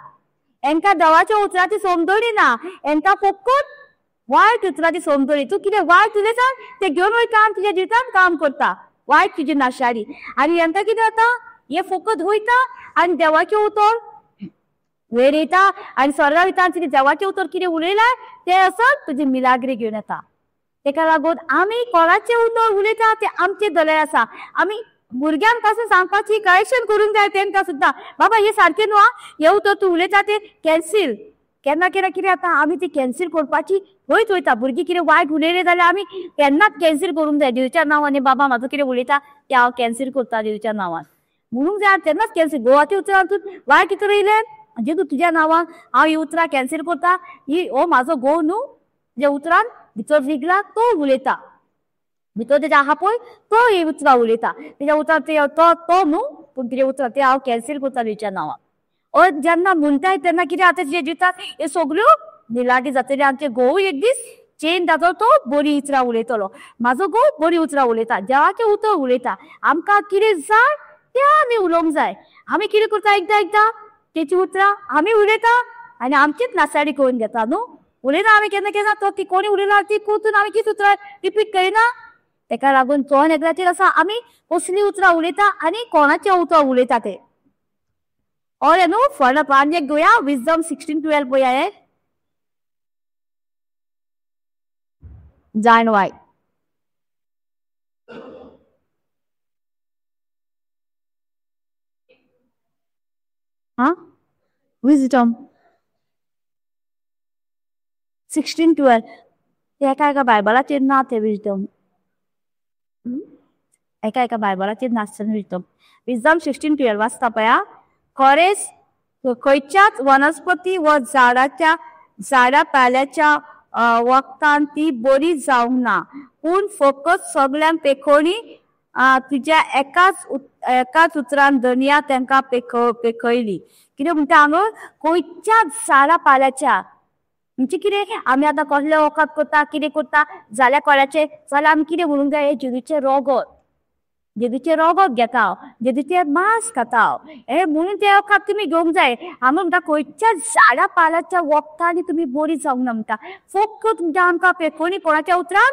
हेंकां देवाच्या उतराची समजणी ना, हेंकां फकत वायट उतराची समजणी. तूं कितें वायट उलयता तें घेवन वयता आनी तुज्या जिवितान काम करता, वायट तुजी नाशाडी. आनी हेंकां कितें जाता, हे फकत वयता आनी देवाचें उतर वयर येता आनी स्वर्गा वयता आनी तुजें देवाचें उतर कितें उलयलां तें असत तुजी मिलाग्री घेवन येता. तेका लागून आमी कोणाचें उतर उलयता तें आमचे दोळे आसा. आमी भुरग्यांक पासून सांगपाची करेक्शन करूंक जाय तेंकां सुद्दां, बाबा हें सारकें न्हू आं, हें उतर तूं उलयता तें कॅन्सील. केन्ना केन्ना कितें जाता, आमी ती कॅन्सील करपाची वयत वयता. भुरगीं कितें वायट उलयलें जाल्यार आमी केन्नाच कॅन्सील करूंक जाय देवच्या नांवान, बाबा म्हाजो कितें उलयता तें हांव कॅन्सील करता देवच्या नांवान म्हणूंक जाय. तेन्नाच कॅन्सील. गोवाच्या उतरांतून वायट उतर येयलें, जेतू तुज्या नांवान हांव ही उतरां कॅन्सील करता, ही हो म्हाजो घोव न्हू, जे उतरान भितर रिगला तो उलयता, भितर तेज्या आहा पळय तो ही उतरां उलयता, तेज्या उतरां ते तो न्हू, पूण तुजे उतरां ते हांव कॅन्सील करता तुज्या नांवान. और जेन्ना म्हणटाय तेन्ना कितें जाता, तुज्या जिवितांत हे सगल्यो निलाटी जातली. आमचे घोव एक दीस चेंज जातलो, तो बरी उतरां उलयतलो. म्हाजो घोव बरी उतरां उलयता, देवाचें उतर उलयता. आमकां कितें जाय तें आमी उलोवंक जाय. आमी कितें करता, एकदां एकदां तेची उतरां आमी उलयता आनी आमचीच नासाडी करून घेता न्हू. उलयना आमी केन्ना केन्ना, तो ती कोणी उलयना ती परतून आमी कितें उतरां रिपीट करिना. तेका लागून चोन एकल्याचेर आसा आमी कसलीं उतरां उलयता आनी कोणाचें उतर उलयता तें. और न्हू फर्न आनी एक घेवया, विजडम 16:12 पळया. हें जाणवाय. हा, विजडम 16:12. ते एका एका बायबलाचेर ना ते विजडम, एका एका बायबलाचेर नासता विजडम. विजडम 16:12 वाचता पळया. खरेंच खंयच्याच वनस्पती व झाडाच्या झाडा पाल्याच्या वखदान ती बरी जावंक ना, पूण फकत सगळ्यांक पेखोणी तुज्या एकाच उतरान धनया तांकां पेखयली. कितें म्हणटा हांगा, खंयच्याच झाडा पाल्याच्या म्हणजे कितें आमी आतां कसलें वखद करता कितें करता जाल्यार कोणाचें जाल्यार आमी कितें म्हणूंक जाय, हें जेजूचें रोगत, जेजूचें रोगत घेता हांव, जेजूचें मांस खाता हांव, हें म्हणून तें वखद तुमी घेवंक जाय. हांगा म्हणटा खंयच्या झाडा पाल्याच्या वखदांनी तुमी बरी जावंक ना म्हणटा, फक्त म्हणटा आमकां पेखोणी कोणाच्या उतरान,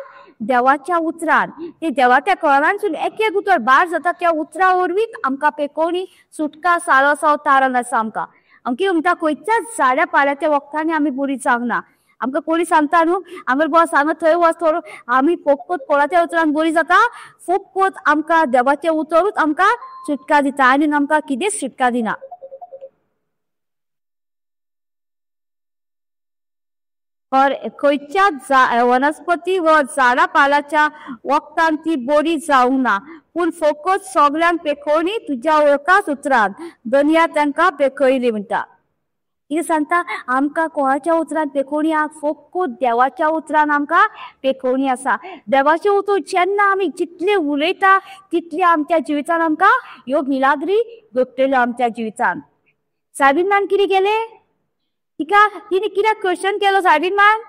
देवाच्या उतरान. ते देवाच्या कळांसून एक एक उतर भायर जाता, त्या उतरा वरवीं आमकां पेखोणी सुटका सारो साव तारण आसा आमकां. आमकां म्हणटा खंयच्या झाडा पाल्याच्या वखदांनी आमी बरी जावंक ना. आमकां कोणी सांगता न्हू, हांगा बस हांगा थंय वच थोडो, आमी फकत कोणाच्या उतरान बरी जाता, फकत आमकां देवाचें उतरूच आमकां सुटका दिता आनी आमकां कितेंच सुटका दिना. खंयच्या वनस्पती व झाडा पालाच्या वखदान ती बरी जावंक ना, पूण फकत सगळ्यांक पेखोवणी तुज्या एकाच उतरान धनया तांकां पेखयली म्हणटा. कितें सांगता, आमकां कोणाच्या उतरान पेखोवणी आहा, फकत देवाच्या उतरान आमकां पेखोवणी आसा. देवाचें उतर जेन्ना आमी जितलें उलयता तितलें आमच्या जिवितान आमकां ह्यो मिलाग्री घडटल्यो आमच्या जिवितान. सायबीन कितें केलें, तिका तिणे कित्याक क्वेश्चन केलो सायबीन मान,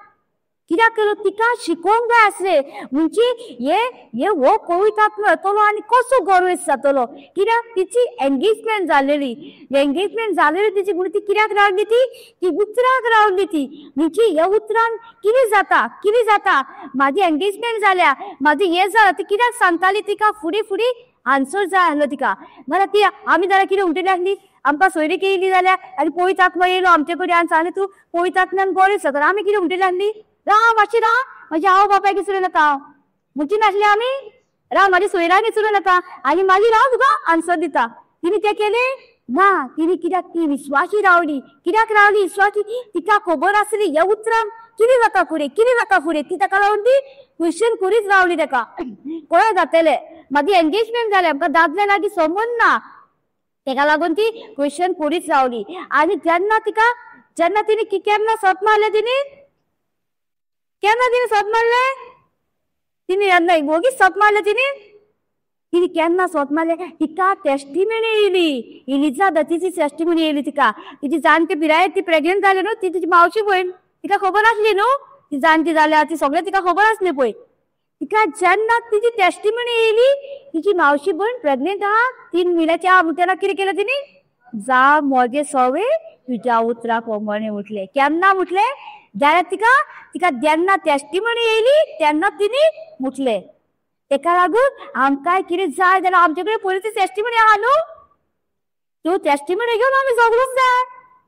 कित्याक केलो, तिका शिकोवंक जाय आसलें. म्हणजे हे हो पवित्र येतलो आनी कसो गरवेस जातलो, कित्याक तिची एंगेजमेंट जालेली, एंगेजमेंट जालेली तिची, म्हणून ती कित्याक रावली, ती उतराक रावली ती. म्हणजे ह्या उतरान कितें जाता, कितें जाता, म्हाजी एंगेजमेंट जाल्या, म्हाजी हें जालां, ती कित्याक सांगताली, तिका फुडें फुडें आन्सर जाय आसलो तिका. नाल्यार ती आमी जाल्यार कितें म्हणटली आसली, आमकां सोयरी केली जाल्यार आनी पवित्र आत्मा येयलो आमचे कडेन आनी सांगलें तूं पवित्र आत्म्यान बरें जाता, आमी कितें म्हणटली आसली, राव मातशी राव, म्हज्या आवय बापायक विसरूं नाका हांव, म्हणची नासली आमी, राव म्हाजी सोयऱ्यांक विसरूं नाका आनी मागीर हांव तुका आन्सर दिता. तिणी तें केलें ना, तिणी कित्याक ती विश्वासी रावली, कित्याक रावली विश्वासी, तिका खबर आसली ह्या उतरान कितें जाता फुडें, कितें जाता फुडें, ती ताका लागून ती क्वेश्चन करीत रावली ताका, कोणा जातलें, म्हाजी एंगेजमेंट जालें, आमकां दादले लागीं संबंद ना, तेका लागून ती क्वेश्चन करीत रावली. आनी जेन्ना तिका, जेन्ना तिणे केन्ना सत मारलें, तिणे केन्ना तिणे सत मारलें, तिणे जेन्ना वोगीच सत मारलें, तिणे तिने केन्ना सोत मारले तिका टेस्टिमनी येयली, इलिजाबेथीची टेस्टिमनी येयली तिका. तिची जाणटी पिरायेर ती प्रेग्नेंट जाली न्हू, ती तिची मावशी भयण तिका खबर आसली न्हू, ती जाणटी जाल्या ती सगळें तिका खबर आसली पळय. तिका जेन्ना तिची टेस्टिमनी येयली तिची मावशी भयण प्रेग्नेंट आहा 3 म्हयन्याची आहा, तेन्ना कितें केलें तिणी, जा म्हजे सवे तुज्या उतरा प्रमाणे म्हटलें. केन्ना म्हटलें, जाल्यार तिका तिका जेन्ना टेस्टिमनी येयली तेन्ना तिणी म्हटलें. तेका लागून आमकां कितें जाय जाल्यार आमचे कडेन पयलीं ती टेस्टिमनी आहा न्हू, त्यो टेस्टिमनी घेवन आमी जगलोच जाय.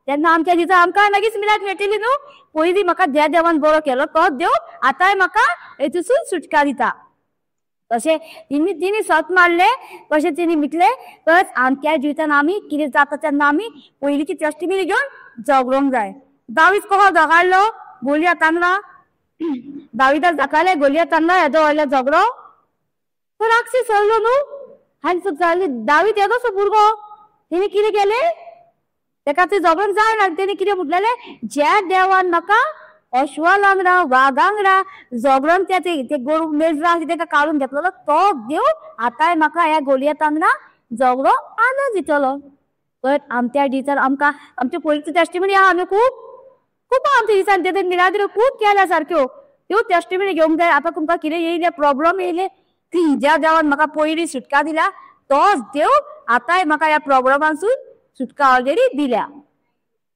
तेन्ना आमच्या दिसा आमकां मागीर मिलाद मेळटली न्हू. पयलीं म्हाका ज्या देवान बरो केलो तोच देव आतांय म्हाका हेतूसून सुटका दिता. तशें तिणी तिणी सत मारले तशें तिणी म्हटलें. परत आमच्या जिवितान आमी कितें जाता तेन्ना आमी पयलींची टेस्टिमनी घेवन जगलोंक जाय. दावीद कसो झगडलो गोलिया तांगला, दाविदाक जाकाले गोलिया तांगला येदो व्हडलो झगडो, तो राक्षी सरलो न्हू. आनी दावीद येदोसो भुरगो, तेणी कितें केलें, तेका ते झगडोंक जायना. तेणी कितें म्हटलेलें, ज्या देवान म्हाका अश्वालांगडा वागांगडा झगडोन त्या ते गोरू मेजरा आसली तेका काडून घेतलेलो तो देव आतांय म्हाका ह्या गोलिया तांगडा झगडो आनंद दितलो. पण आमच्या दिसान आमकां आमचे पयलींची टेस्टिमनी आहा आमी खूब खूब आमच्या दिसान ते मिलाद्रो खूब केल्या सारक्यो, त्यो टेस्टिमनी घेवंक जाय. आतां तुमकां कितें येयलें प्रॉब्लम येयले, ज्या देवान म्हाका पयलीं सुटका दिल्या तोच देव आतांय म्हाका ह्या प्रॉब्लमांसून सुटका ऑलरेडी दिल्या.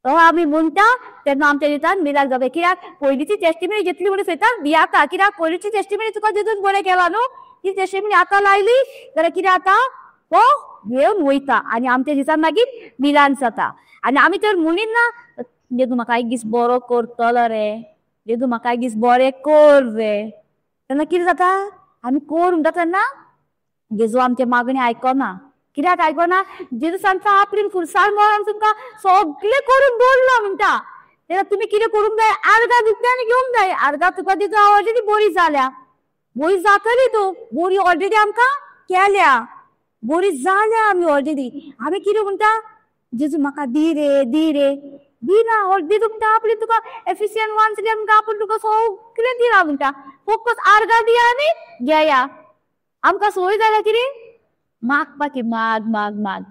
तो आमी म्हणटा तेन्ना आमच्या दिसान मिलाद जाता. कित्याक पयलींची टेस्टिमनी घेतली म्हणून सैतान भियाता. कित्याक पयलींची टेस्टिमनी तुका तितून बरें केला न्हू, ती टेस्टिमनी आतां लायली जाल्यार कितें जाता, तो घेवन वयता आनी आमच्या दिसान मागीर मिलान जाता. आनी आमी तर म्हणीन ना, जेजू म्हाका एक दीस बरो करतलो रे, जेजू म्हाका एक दीस बरें कर रे, तेन्ना कितें जाता, आमी कर म्हणटा तेन्ना जेजू आमचे मागणी आयकना. कित्याक आयकना, जेजू सांगता आपलीन फुरसार मरण तुमकां सगळें करून दवरलां म्हणटा. तेन्ना तुमी कितें करूंक जाय, आर्गां दितले आनी घेवंक जाय. आर्गां तुका दिता ऑलरेडी बरी जाल्या, बरी जातली तूं, बरी ऑलरेडी आमकां केल्या, बरी जाल्या आमी ऑलरेडी. आमी कितें म्हणटा, जेजू म्हाका दी रे दी रे दिना, ऑलरेडी तुमकां आपली तुका एफिशियंट 1 तुमकां आपूण तुका सगळें दिला म्हणटा, फकत आर्गां दिया आनी घेया. आमकां सोय जाल्या कितें मागपाची, माग माग माग.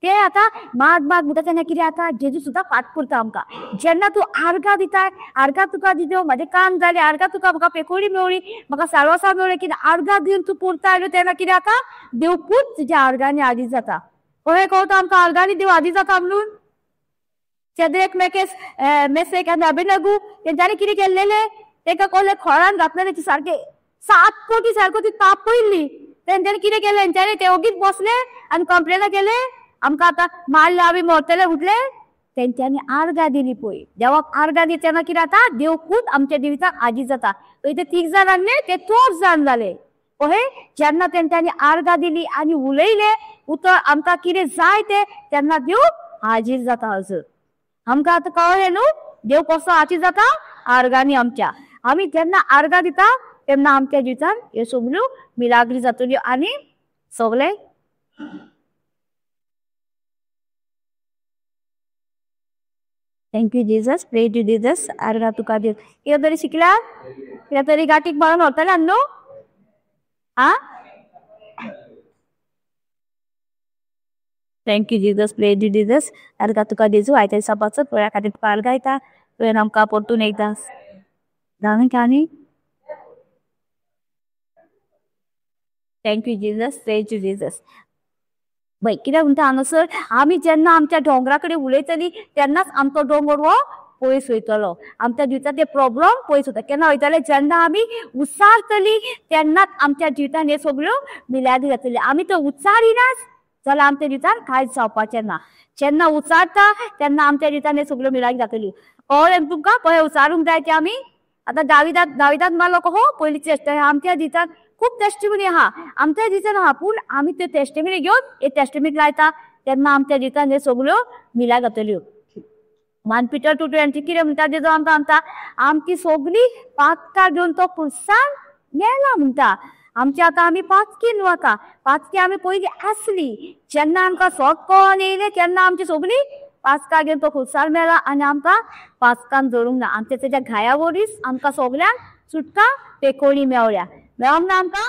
ते आतां माग माग म्हणटा तेन्ना कितें जाता, जेजू सुद्दां फाट करता आमकां. जेन्ना तूं आर्गां दिता, आर्गां तुका दिता, म्हाजें काम जालें, आर्गां तुका म्हाका पेकोडी मेवळी, म्हाका साळोसां मेवळी, कितें आर्गां दिवन तूं पुरता आयलो तेन्ना कितें जाता, देव पूत तुज्या आर्गांनी आदी जाता. कशें कळटा आमकां आर्गांनी देव आदी जाता म्हणून? शेद्रेक मेकेस मेसेक आनी अबेदनगो तेंच्यांनी कितें केल्लेलें, तेंकां कोल्ले खोळान घातलेलें, ती सारकें 7 कोटी सारको ती तापयल्ली. तेंच्यांनी कितें केलें, तेंच्यांनी ते ओगीच बसले आनी कंप्लेनां केले, आमकां आतां मारले आमी मरतले म्हटले. तेंच्यांनी आर्गां दिली पळय, देवाक आर्गां दिली तेन्ना कितें जाता, देव खूब आमच्या जिविताक आजी जाता. थंय ते 3 जाण न्ही ते 4 जाण जाले. कहें जेन्ना तेंच्यांनी आर्गां दिली आनी उलयले उतर आमकां कितें जाय तें, तेन्ना देव हाजीर जाता. अजून आमकां आतां कळ्ळें न्हू देव कसो हाजीर जाता, आर्गांनी आमच्या. आमी जेन्ना आर्गां दिता तेन्ना आमच्या जिवितान ह्यो सगल्यो मिलाग्री जातल्यो आनी सगळे thank you Jesus, pray to Jesus. आर्गां तुका दिव. कितें तरी शिकला, कितें तरी गांठीक मारून व्हरतले न्हू. आ, thank you Jesus, pray to Jesus. आर्गां तुका जेजू, आयत्या दिसा पासत पळया खातीर तुका आर्गां येता, तुवें आमकां परतून एकदां जाणून आनी thank you Jesus, pray to Jesus. बाय कित्याक म्हणटा हांगासर आमी जेन्ना आमच्या दोंगरा कडेन उलयतली तेन्नाच आमचो दोंगर हो पयस वयतलो, आमच्या जिवितांत ते प्रॉब्लम पयस वता. केन्ना वयतले, जेन्ना आमी उच्चारतली तेन्नाच आमच्या जिवितांत हे सगळ्यो मिलादी जातली. आमी तो उच्चारिनाच जाल्यार आमच्या जिवितांत कांयच जावपाचें ना. जेन्ना उच्चारता तेन्ना आमच्या जिवितांत हे सगळ्यो मिलादी जातली. कळ्ळें तुमकां कशें उच्चारूंक जाय तें आमी? आतां दाविदात मारलो कसो पयलींची चेष्टा आमच्या जिवितांत खूब टेस्टिमनी आहा, आमच्या जिवितांत आहा, पूण आमी त्यो टेस्टिमनी घेवन हे टेस्टिमनी लायता तेन्ना आमच्या जिवितांत हे सगळ्यो मिला जातल्यो. 1 Peter 2:20 कितें म्हणटा, जेजू आमकां म्हणटा आमची सगळी पातकां घेवन तो पुरसान गेला म्हणटा. आमची आतां आमी पातकी न्हू, आतां पातकी आमी पयलीं आसली, जेन्ना आमकां सोद कळोन येयलें तेन्ना आमची सगळी पातकां घेवन तो खुरसार मेला आनी आमकां पातकान जोडूंक ना. आमच्या तेच्या घाया वरीच आमकां सगळ्यांक सुटका पेकोणी मेवल्या. मेळोंक ना आमकां?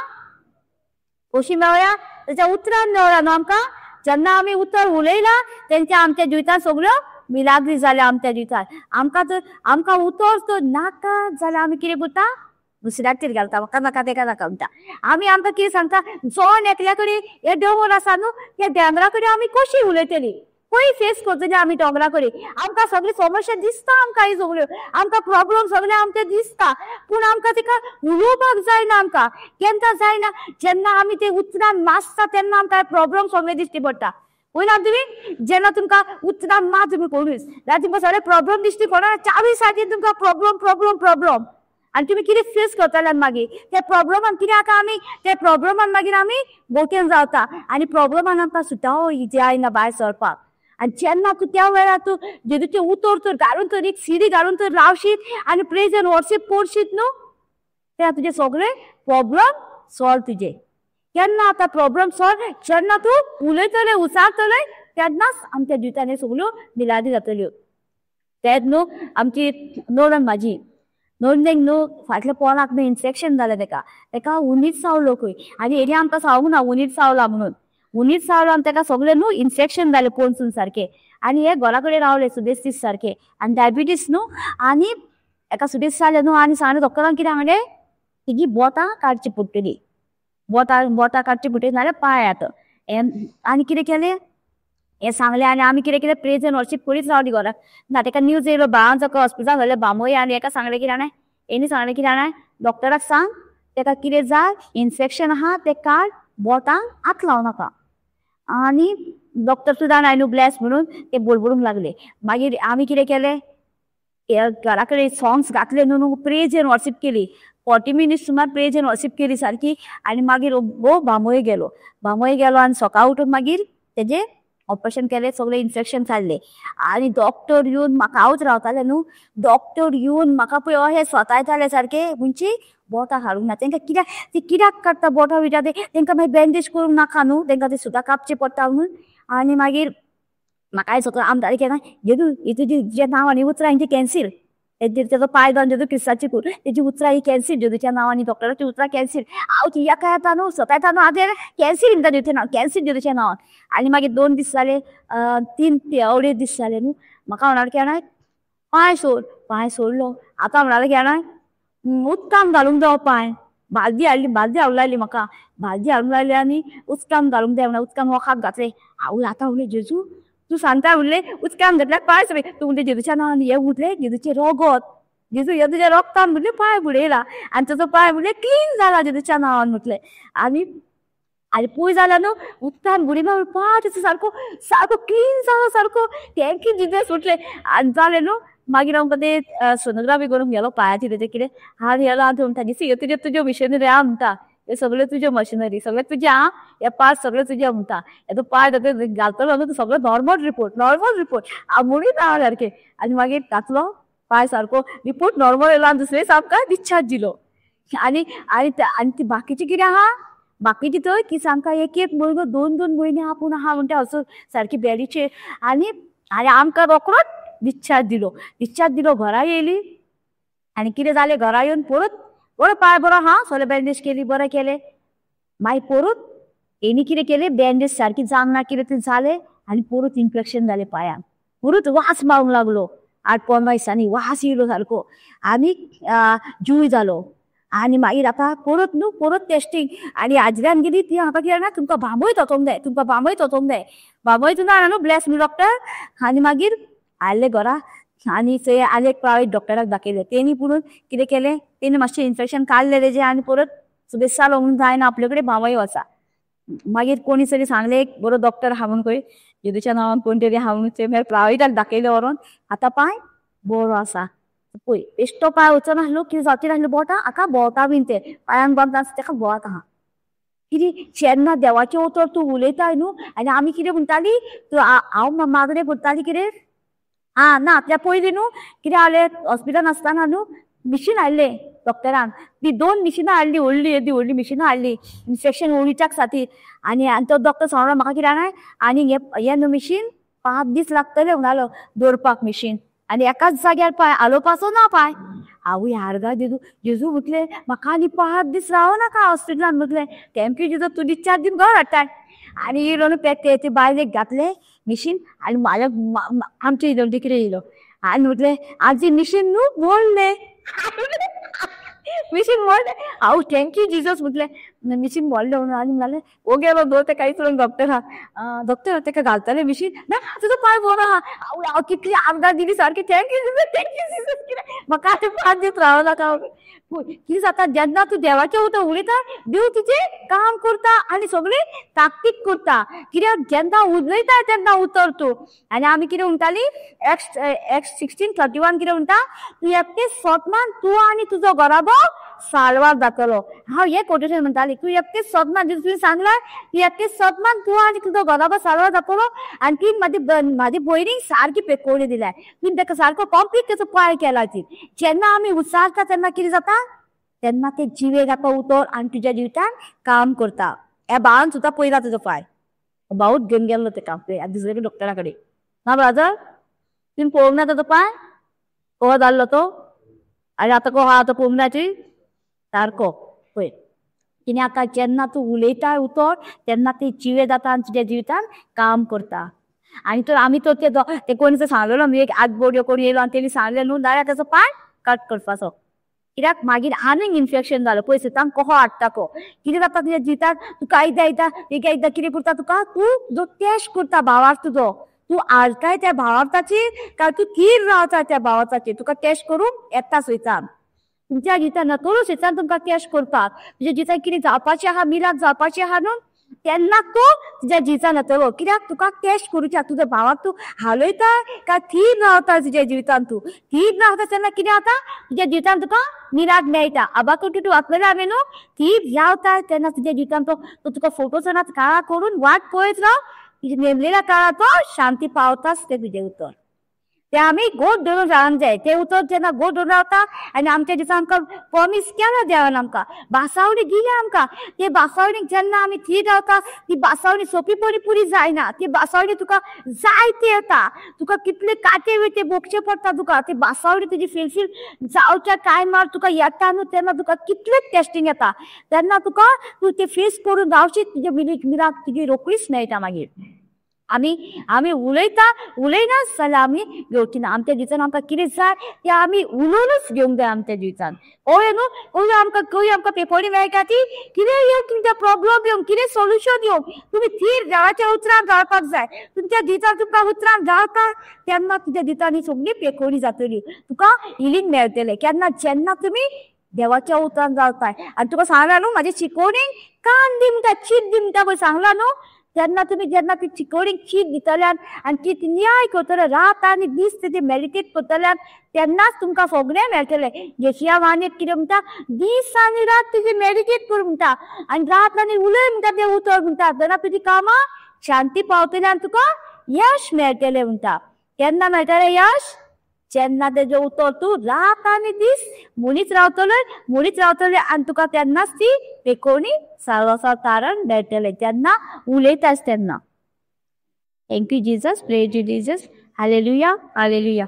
कशी मेवल्या? तेच्या उतरान मेवला न्हू आमकां. जेन्ना आमी उतर उलयला तेंच्या आमच्या जिवितान सगळ्यो मिलाग्री जाल्या आमच्या जिवितान. आमकां तर आमकां उतर तर नाका जाल्यार आमी कितें करता, दुसऱ्याचेर घालता, म्हाका नाका तेका नाका म्हणटा. आमी आमकां कितें सांगता, जण एकल्या कडेन हे दोंगर आसा न्हू, त्या दोंगरा कडेन आमी कशी उलयतली, खंय फेस करतली आमी दोंगरा कडेन. आमकां सगळी समस्या दिसता, आमकां ही सगळ्यो आमकां प्रॉब्लम सगळे आमचे दिसता, पूण आमकां तेका उलोवपाक जायना. आमकां केन्ना जायना, जेन्ना आमी ते उतरान मासता तेन्ना आमकां प्रॉब्लम सगळे दिश्टी पडटा. पळयना तुमी, जेन्ना तुमकां उतरान मा तुमी कोणूच जाल्यार तुमकां सगळे प्रॉब्लम दिश्टी पडना. चावी सारकी तुमकां प्रॉब्लम प्रॉब्लम प्रॉब्लम, आनी तुमी कितें फेस करतले मागीर त्या प्रॉब्लमान कितें आतां आमी त्या प्रॉब्लमान मागीर आमी बोकेन रावता आनी प्रॉब्लमान आमकां सुटावो जायना भायर सरपाक. आनी जेन्ना तूं त्या वेळार तूं जेजूचें उतर तर घालून तर एक सिडी घालून तर रावशीत आनी प्रेज एंड वर्शीप करशीत न्हू, त्या तुजे सगळे प्रॉब्लम सॉल्व तुजे. केन्ना आतां प्रॉब्लम सॉल्व, जेन्ना तूं उलयतले उचारतले तेन्नाच आमच्या जिवितांनी सगळ्यो मिलादी जातल्यो. तेच न्हू आमची नोडन म्हाजी नोंदेक न्हू फाटल्या पोराक न्हू इन्फेक्शन जालें तेका, तेका उनीच चावलो खंय, आनी हेणी आमकां सांगूंक ना उनीच चावला म्हणून, उनीच चावलो आनी तेका सगळें न्हू इन्फेक्शन जालें पोनसून सारकें. आनी हे घरा कडेन रावले सुदेस दीस सारकें, आनी डायबिटीस न्हू, आनी एका सुदेस जालें न्हू, आनी सांगलें डॉक्टरान कितें सांगलें, तिजी बोटां काडची पडटली, बोटां बोटां काडची पडटली नाजाल्यार पांय आतां. आनी कितें केलें हें सांगलें, आनी आमी कितें केलें प्रेज एंड वर्शीप करीत रावली घराक ना. तेका न्यूज येयलो बाळान जाका हॉस्पिटलान व्हेलें बांबोळे, आनी हेका सांगलें कितें जाणा, हेणी सांगलें कितें जाणा, डॉक्टराक सांग तेका कितें जाय, इन्फेक्शन आहा तें काड, बोटांक हात लावं नाका. आनी डॉक्टर सुद्दां आयलो ब्लॅस म्हणून ते बोलबोडूंक लागले. मागीर आमी कितें केलें, घरा कडेन सॉंग्स घातले न्हू, प्रेज एंड वर्शीप केली, 40 मिनिट्स सुमार प्रेज एंड वर्शीप केली सारकी. आनी मागीर गो बांबोळे गेलो, बांबोळे गेलो आनी सकाळ उठून मागीर तेजें ऑपरेशन केलें, सगळें इन्फेक्शन काडलें. आनी डॉक्टर येवन म्हाका हांवच रावतालें न्हू, डॉक्टर येवन म्हाका पळय अशें स्वतायताले सारकें, म्हणजे बोटां हाडूंक ना तेंकां, कित्याक ती कित्याक काडटा बोटां बिटां ते, तेंकां मागीर बँडेज करूंक नाका न्हू, तेंकां ते सुद्दां कापचें पडटा म्हणून. आनी मागीर म्हाकाय सगळं आमदार केन्ना जेजू ही तुजी जें नांव आनी उतरां हेंची कॅन्सील, तेजो पांय जावन जेजू क्रिस्ताची कूड, तेजी उतरां ही कॅन्सील, जेजूच्या नांवान डॉक्टराची उतरां कॅन्सील. हांव ती एका येता न्हू सतायता न्हू, आतां कॅन्सील म्हणटा जेजूचें नांव, कॅन्सील जेजूच्या नांवान. आनी मागीर 2 दीस जाले, 3 ते 2.5 दीस जाले न्हू, म्हाका म्हणाले की जाणा पांय सोड, पांय सोडलो. आतां म्हणाले की जाणा उदकान घालूंक जावो पांय, बालदी हाडली, बालदी हाडूंक लायली म्हाका, बालदी हाडूंक लायली आनी उदकान घालूंक जाय म्हणून उदकान वखद घातलें. हांव आतां म्हणलें जेजू तूं सांगता म्हणलें उदकान घातल्यार पांय सगळे, तूं म्हणलें जेजूच्या नांवान हें उरलें जेजूचें रगत, जेजू हें तुज्या रगतान म्हणलें पांय बुडयला आनी ताजो पांय म्हणलें क्लीन जाला जेजूच्या नांवान म्हटलें. आनी आनी पळय जाला न्हू उदकान बुडयला पांय तेजो सारको सारको क्लीन जाला सारको, thank you Jesus म्हटलें. आनी जालें न्हू मागीर आमकां ते सोनोग्राफी करूंक गेलो पांयाची तेजें कितें आनी गेलो, आनी म्हणटा न्ही तुजें तुज्यो मिशनरी आहा म्हणटा, हे सगळे तुज्यो मशिनरी सगळे तुजे आहा, हे पार्ट सगळे तुजे म्हणटा, हे पांय घालतलो न्हू सगळो नॉर्मल रिपोर्ट, नॉर्मल रिपोर्ट हांव म्हणीत हांव सारकें. आनी मागीर घातलो पांय सारको रिपोर्ट नॉर्मल येयलो आनी दुसरे दीस आमकां डिस्चार्ज दिलो. आनी आनी आनी ती बाकीची कितें आहा, बाकीची थंय की आमकां एक एक म्हयनो 2 2 म्हयने आपूण आहा म्हणटा असो सारकी बेडीचेर. आनी आनी आमकां रोकडोच डिस्चार्ज दिलो, डिस्चार्ज दिलो. घरा येयली आनी कितें जालें, घरा येवन परत बरो पांय बरो आहा, सगळें बँडेज केली, बरें केलें. मागीर परत हेणी कितें केलें, बँडेज सारकी जावंक ना कितें तें जालें आनी परत इन्फेक्शन जालें पांयांक, परत वास मारूंक लागलो 8 15 दिसांनी वास येयलो सारको आनी जूय जालो. आनी मागीर आतां परत न्हू परत टेस्टींग, आनी आजल्यान गेली ती म्हाका कितें जाणा, तुमकां बांबोय तोतोंक जाय, तुमकां बांबोय तोतोंक जाय, बांबोय तुका न्हू ब्लॅस न्हू डॉक्टर. आनी मागीर आयले घरा आनी थंय आनी एक प्रायवेट डॉक्टराक दाखयलें, तेणी पुरून कितें केलें, तेणी मातशें इन्फेक्शन काडलें तेजें आनी परत सुबेज जालो म्हणून जायना आपले कडेन बांबोय वचा. मागीर कोणी तरी सांगलें एक बरो डॉक्टर आहा म्हणून खंय जेजूच्या नांवान कोण तरी आहा म्हणून, ते मागीर प्रायवेटाक दाखयलें व्हरोन, आतां पांय बरो आसा. पळय बेश्टो पांय वचनासलो, कितें जावचें नासलें बोटां आतां भोंवता बीन ते पांयांक बांदता आसता तेका भोंवता आहा. कितें जेन्ना देवाचें उतर तूं उलयताय न्हू, आनी आमी कितें म्हणटाली, तूं हांव मागणें करताली कितें आं ना त्या पयलीं न्हू कितें जालें, हॉस्पिटलान आसतना न्हू मिशीन हाडलें डॉक्टरान, ती 2 मिशिनां हाडली, व्हडली येदी व्हडली मिशिनां हाडली इन्फेक्शन ओडीच्याक खातीर. आनी तो डॉक्टर सांगलो म्हाका कितें जाणा, आनी हें न्हू मिशीन 5 दीस लागतले म्हणालो दवरपाक मिशीन, आनी एकाच जाग्यार पांय हालोवपाचो ना पांय. आवय आर्गां जेजू जेजू म्हटलें म्हाका आनी 5 दीस रावो नाका हॉस्पिटलान म्हटलें thank you जेजू तूं डिस्चार्ज दिवन घर हाडटाय. आनी येयलो न्हू ते बायलेक घातलें मिशीन आनी म्हाज्या आमचे येयलो तिकडे येयलो आनी म्हटलें आजी मिशीन न्हू मोडलें मिशीन मोडलें. हांव thank you Jesus म्हटलें मिशीन मोडलें म्हणून. आनी म्हणलें ओ गेलो दो तेका विचारून डॉक्टरा डॉक्टर तेका घालतलें मिशीन ना तुजो पांय बरो आहा. हांव हांव कितली आर्गां दिली सारकी thank you Jesus thank you Jesus कितें म्हाका आतां 5 दीस रावो नाका. कितें जाता जेन्ना तूं देवाचें उतर उलयता देव तुजें काम करता आनी सगळें ताकतीक करता. कित्याक जेन्ना उलयता तेन्ना उतर तूं. आनी आमी कितें म्हणटाली एक्स 16:31 कितें म्हणटा तूं एकटें सोदमान तूं आनी तुजो घराबो साल्वार जातलो. हांव हें कोटेशन म्हणटाली तूं एकटें सोदमान जेजू तुवें सांगलां तूं एकटें सोदमान तूं आनी तुजो घराबो साल्वार जातलो. आनी ती म्हाजी भयणीक सारकी पेकोवणी दिल्या तुवें ताका सारको कंप्लीट तेचो पांय केला. ती जेन्ना आमी उच्चारता तेन्ना कितें जाता तेन्ना ते जिवे जाता उतर आनी तुज्या जिवितान काम करता. ह्या भावान सुद्दां पयला तुजो पांय भाऊच घेवन गेल्लो तेका दुसरे डॉक्टरा कडेन. ना ब्रादर तुवें पळोवंक ना ताजो पांय कसो जाल्लो तो आनी आतां कसो आहा तो पळोवंक ना ती सारको पळय. कित्याक आतां जेन्ना तूं उलयता उतर तेन्ना ते जिवे जाता आनी तुज्या जिवितान काम करता. आनी तर आमी तर ते कोणी सांगलेलो न्हू एक आग बोर्ड कोण येयलो आनी तेणी सांगलें न्हू जाल्यार ताचो पांय कट करपाचो. कित्याक मागीर आनीक इन्फेक्शन जालें पळय सुतांक कसो हाडटा तो कितें जाता तुज्या जिवितान तुका एकदां एकदां एकदां एकदां कितें करता तुका तूं जो टेस्ट करता भावार्थ तुजो तूं आडकाय त्या भावार्थाचेर काय तूं थीर रावता त्या भावार्थाचेर तुका टेस्ट करूंक येता सैतान. तुमच्या जिवितान नतोलो सैतान तुमकां टेस्ट करपाक तुज्या जिवितान कितें जावपाचें आहा मिलाक जावपाचें आहा न्हू तेन्ना तूं तुज्या जिवितान येतलो. कित्याक तुका टेस्ट करूच्या तुज्या भावाक तूं हालयता काय थीर रावता तुज्या जिवितान तूं थीर रावता तेन्ना कितें जाता तुज्या जिवितान तुका मिराक मेळटा. आबाकुटी तूं वाचलेलें हांवें न्हू थीर रावता तेन्ना तुज्या जिवितान तो तुका फोटो चणात काळा करून वाट पळयत राव तुज्या नेमलेल्या काळार तो शांती पावताच तें तुजें उतर. ते आमी गोड धरून रावंक जाय. ते उतर जेन्ना गोड धरून रावता आनी आमच्या दिसा आमकां प्रॉमीस केला देवान आमकां बासावणी दिल्या आमकां ते बासावणीक जेन्ना आमी थीर रावता ती बासावणी सोंपीपणी पुरी जायना. ती बासावणी तुका जायते येता तुका कितले कांटे विटे भोगचे पडटा तुका ती बासावणी तुजी फिलफील जावच्या टायमार तुका येता न्हू तेन्ना तुका कितले टेस्टींग येता तेन्ना तुका तूं ते फेस करून रावशी तुजे मिराक तुजी रोखडीच मेळटा. मागीर आमी आमी उलयता उलयनाच जाल्यार आमी घेवची ना. आमच्या जिवितान आमकां कितें जाय तें आमी उलोवनूच घेवंक जाय आमच्या जिवितान. ओय न्हू खंय आमकां खंय आमकां पेपरनी मेळटा ती कितें येवं तुमच्या प्रॉब्लम येवं कितें सोल्युशन येवं तुमी थीर देवाच्या उतरान रावपाक जाय. तुमच्या जिवितान तुमकां उतरान रावता तेन्ना तुज्या जिवितान ही सगळी पेकोवणी जातली तुका हिलींग मेळटलें केन्ना जेन्ना तुमी देवाच्या उतरान रावताय. आनी तुका सांगलां न्हू म्हाजे शिकोवणेक कान दी म्हणटा चीत दी म्हणटा पळय सांगलां न्हू तेन्ना तुमी जेन्ना ती चिकोवणीक चीत दितल्यान आनी ती न्याय करतले रात आनी दीस तेजे मेडिटेट करतल्यान तेन्नाच तुमकां सगळें मेळटलें. जेशिया वाणीत कितें म्हणटा दीस आनी रात तुजें मेडिटेट कर म्हणटा आनी रात आनी उलय म्हणटा तें उतर म्हणटा तेन्ना तुजी कामां शांती पावतली आनी तुका यश मेळटलें म्हणटा. केन्ना मेळटलें यश? जेन्ना तेजें उतर तूं रात आनी दीस म्हणीत रावतले म्हणीत रावतले आनी तुका तेन्नाच ती पेकोवणी साल्वासा तारण मेळटलें जेन्ना उलयताच तेन्ना. Thank you Jesus, praise you Jesus, hallelujah hallelujah.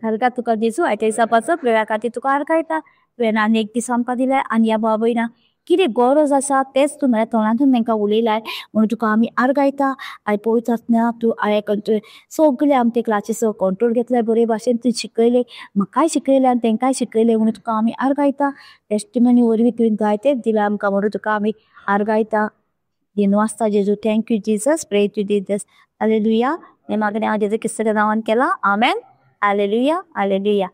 हरका तुका जेजू आयत्या दिसापाचो प्रेया खातीर तुका हरकायता. तुवें आनी एक दीस आमकां दिलाय आनी ह्या भाव भयणां कितें गरज आसा तेंच तूं म्हज्या तोंडांतून तांकां उलयलाय म्हणून तुका आमी आर्गायता. आनी पवित्र आत्म्या तूं हांवें सगळे आमचे क्लासीचो कंट्रोल घेतलाय बरे भाशेन तूं शिकयलें म्हाकाय शिकयलें आनी तांकांय शिकयलें म्हणून तुका आमी आर्गायता. टेस्टिमनी वरवीं तुवें जायतेच दिलां आमकां म्हणून तुका आमी आर्गायता. दिनवासता जेजू, thank you Jesus, praise you Jesus, hallelujah. हे मागणें हांव जेजू क्रिस्ताच्या नांवान केलां, आमेन, हालेलुया हालेलुया.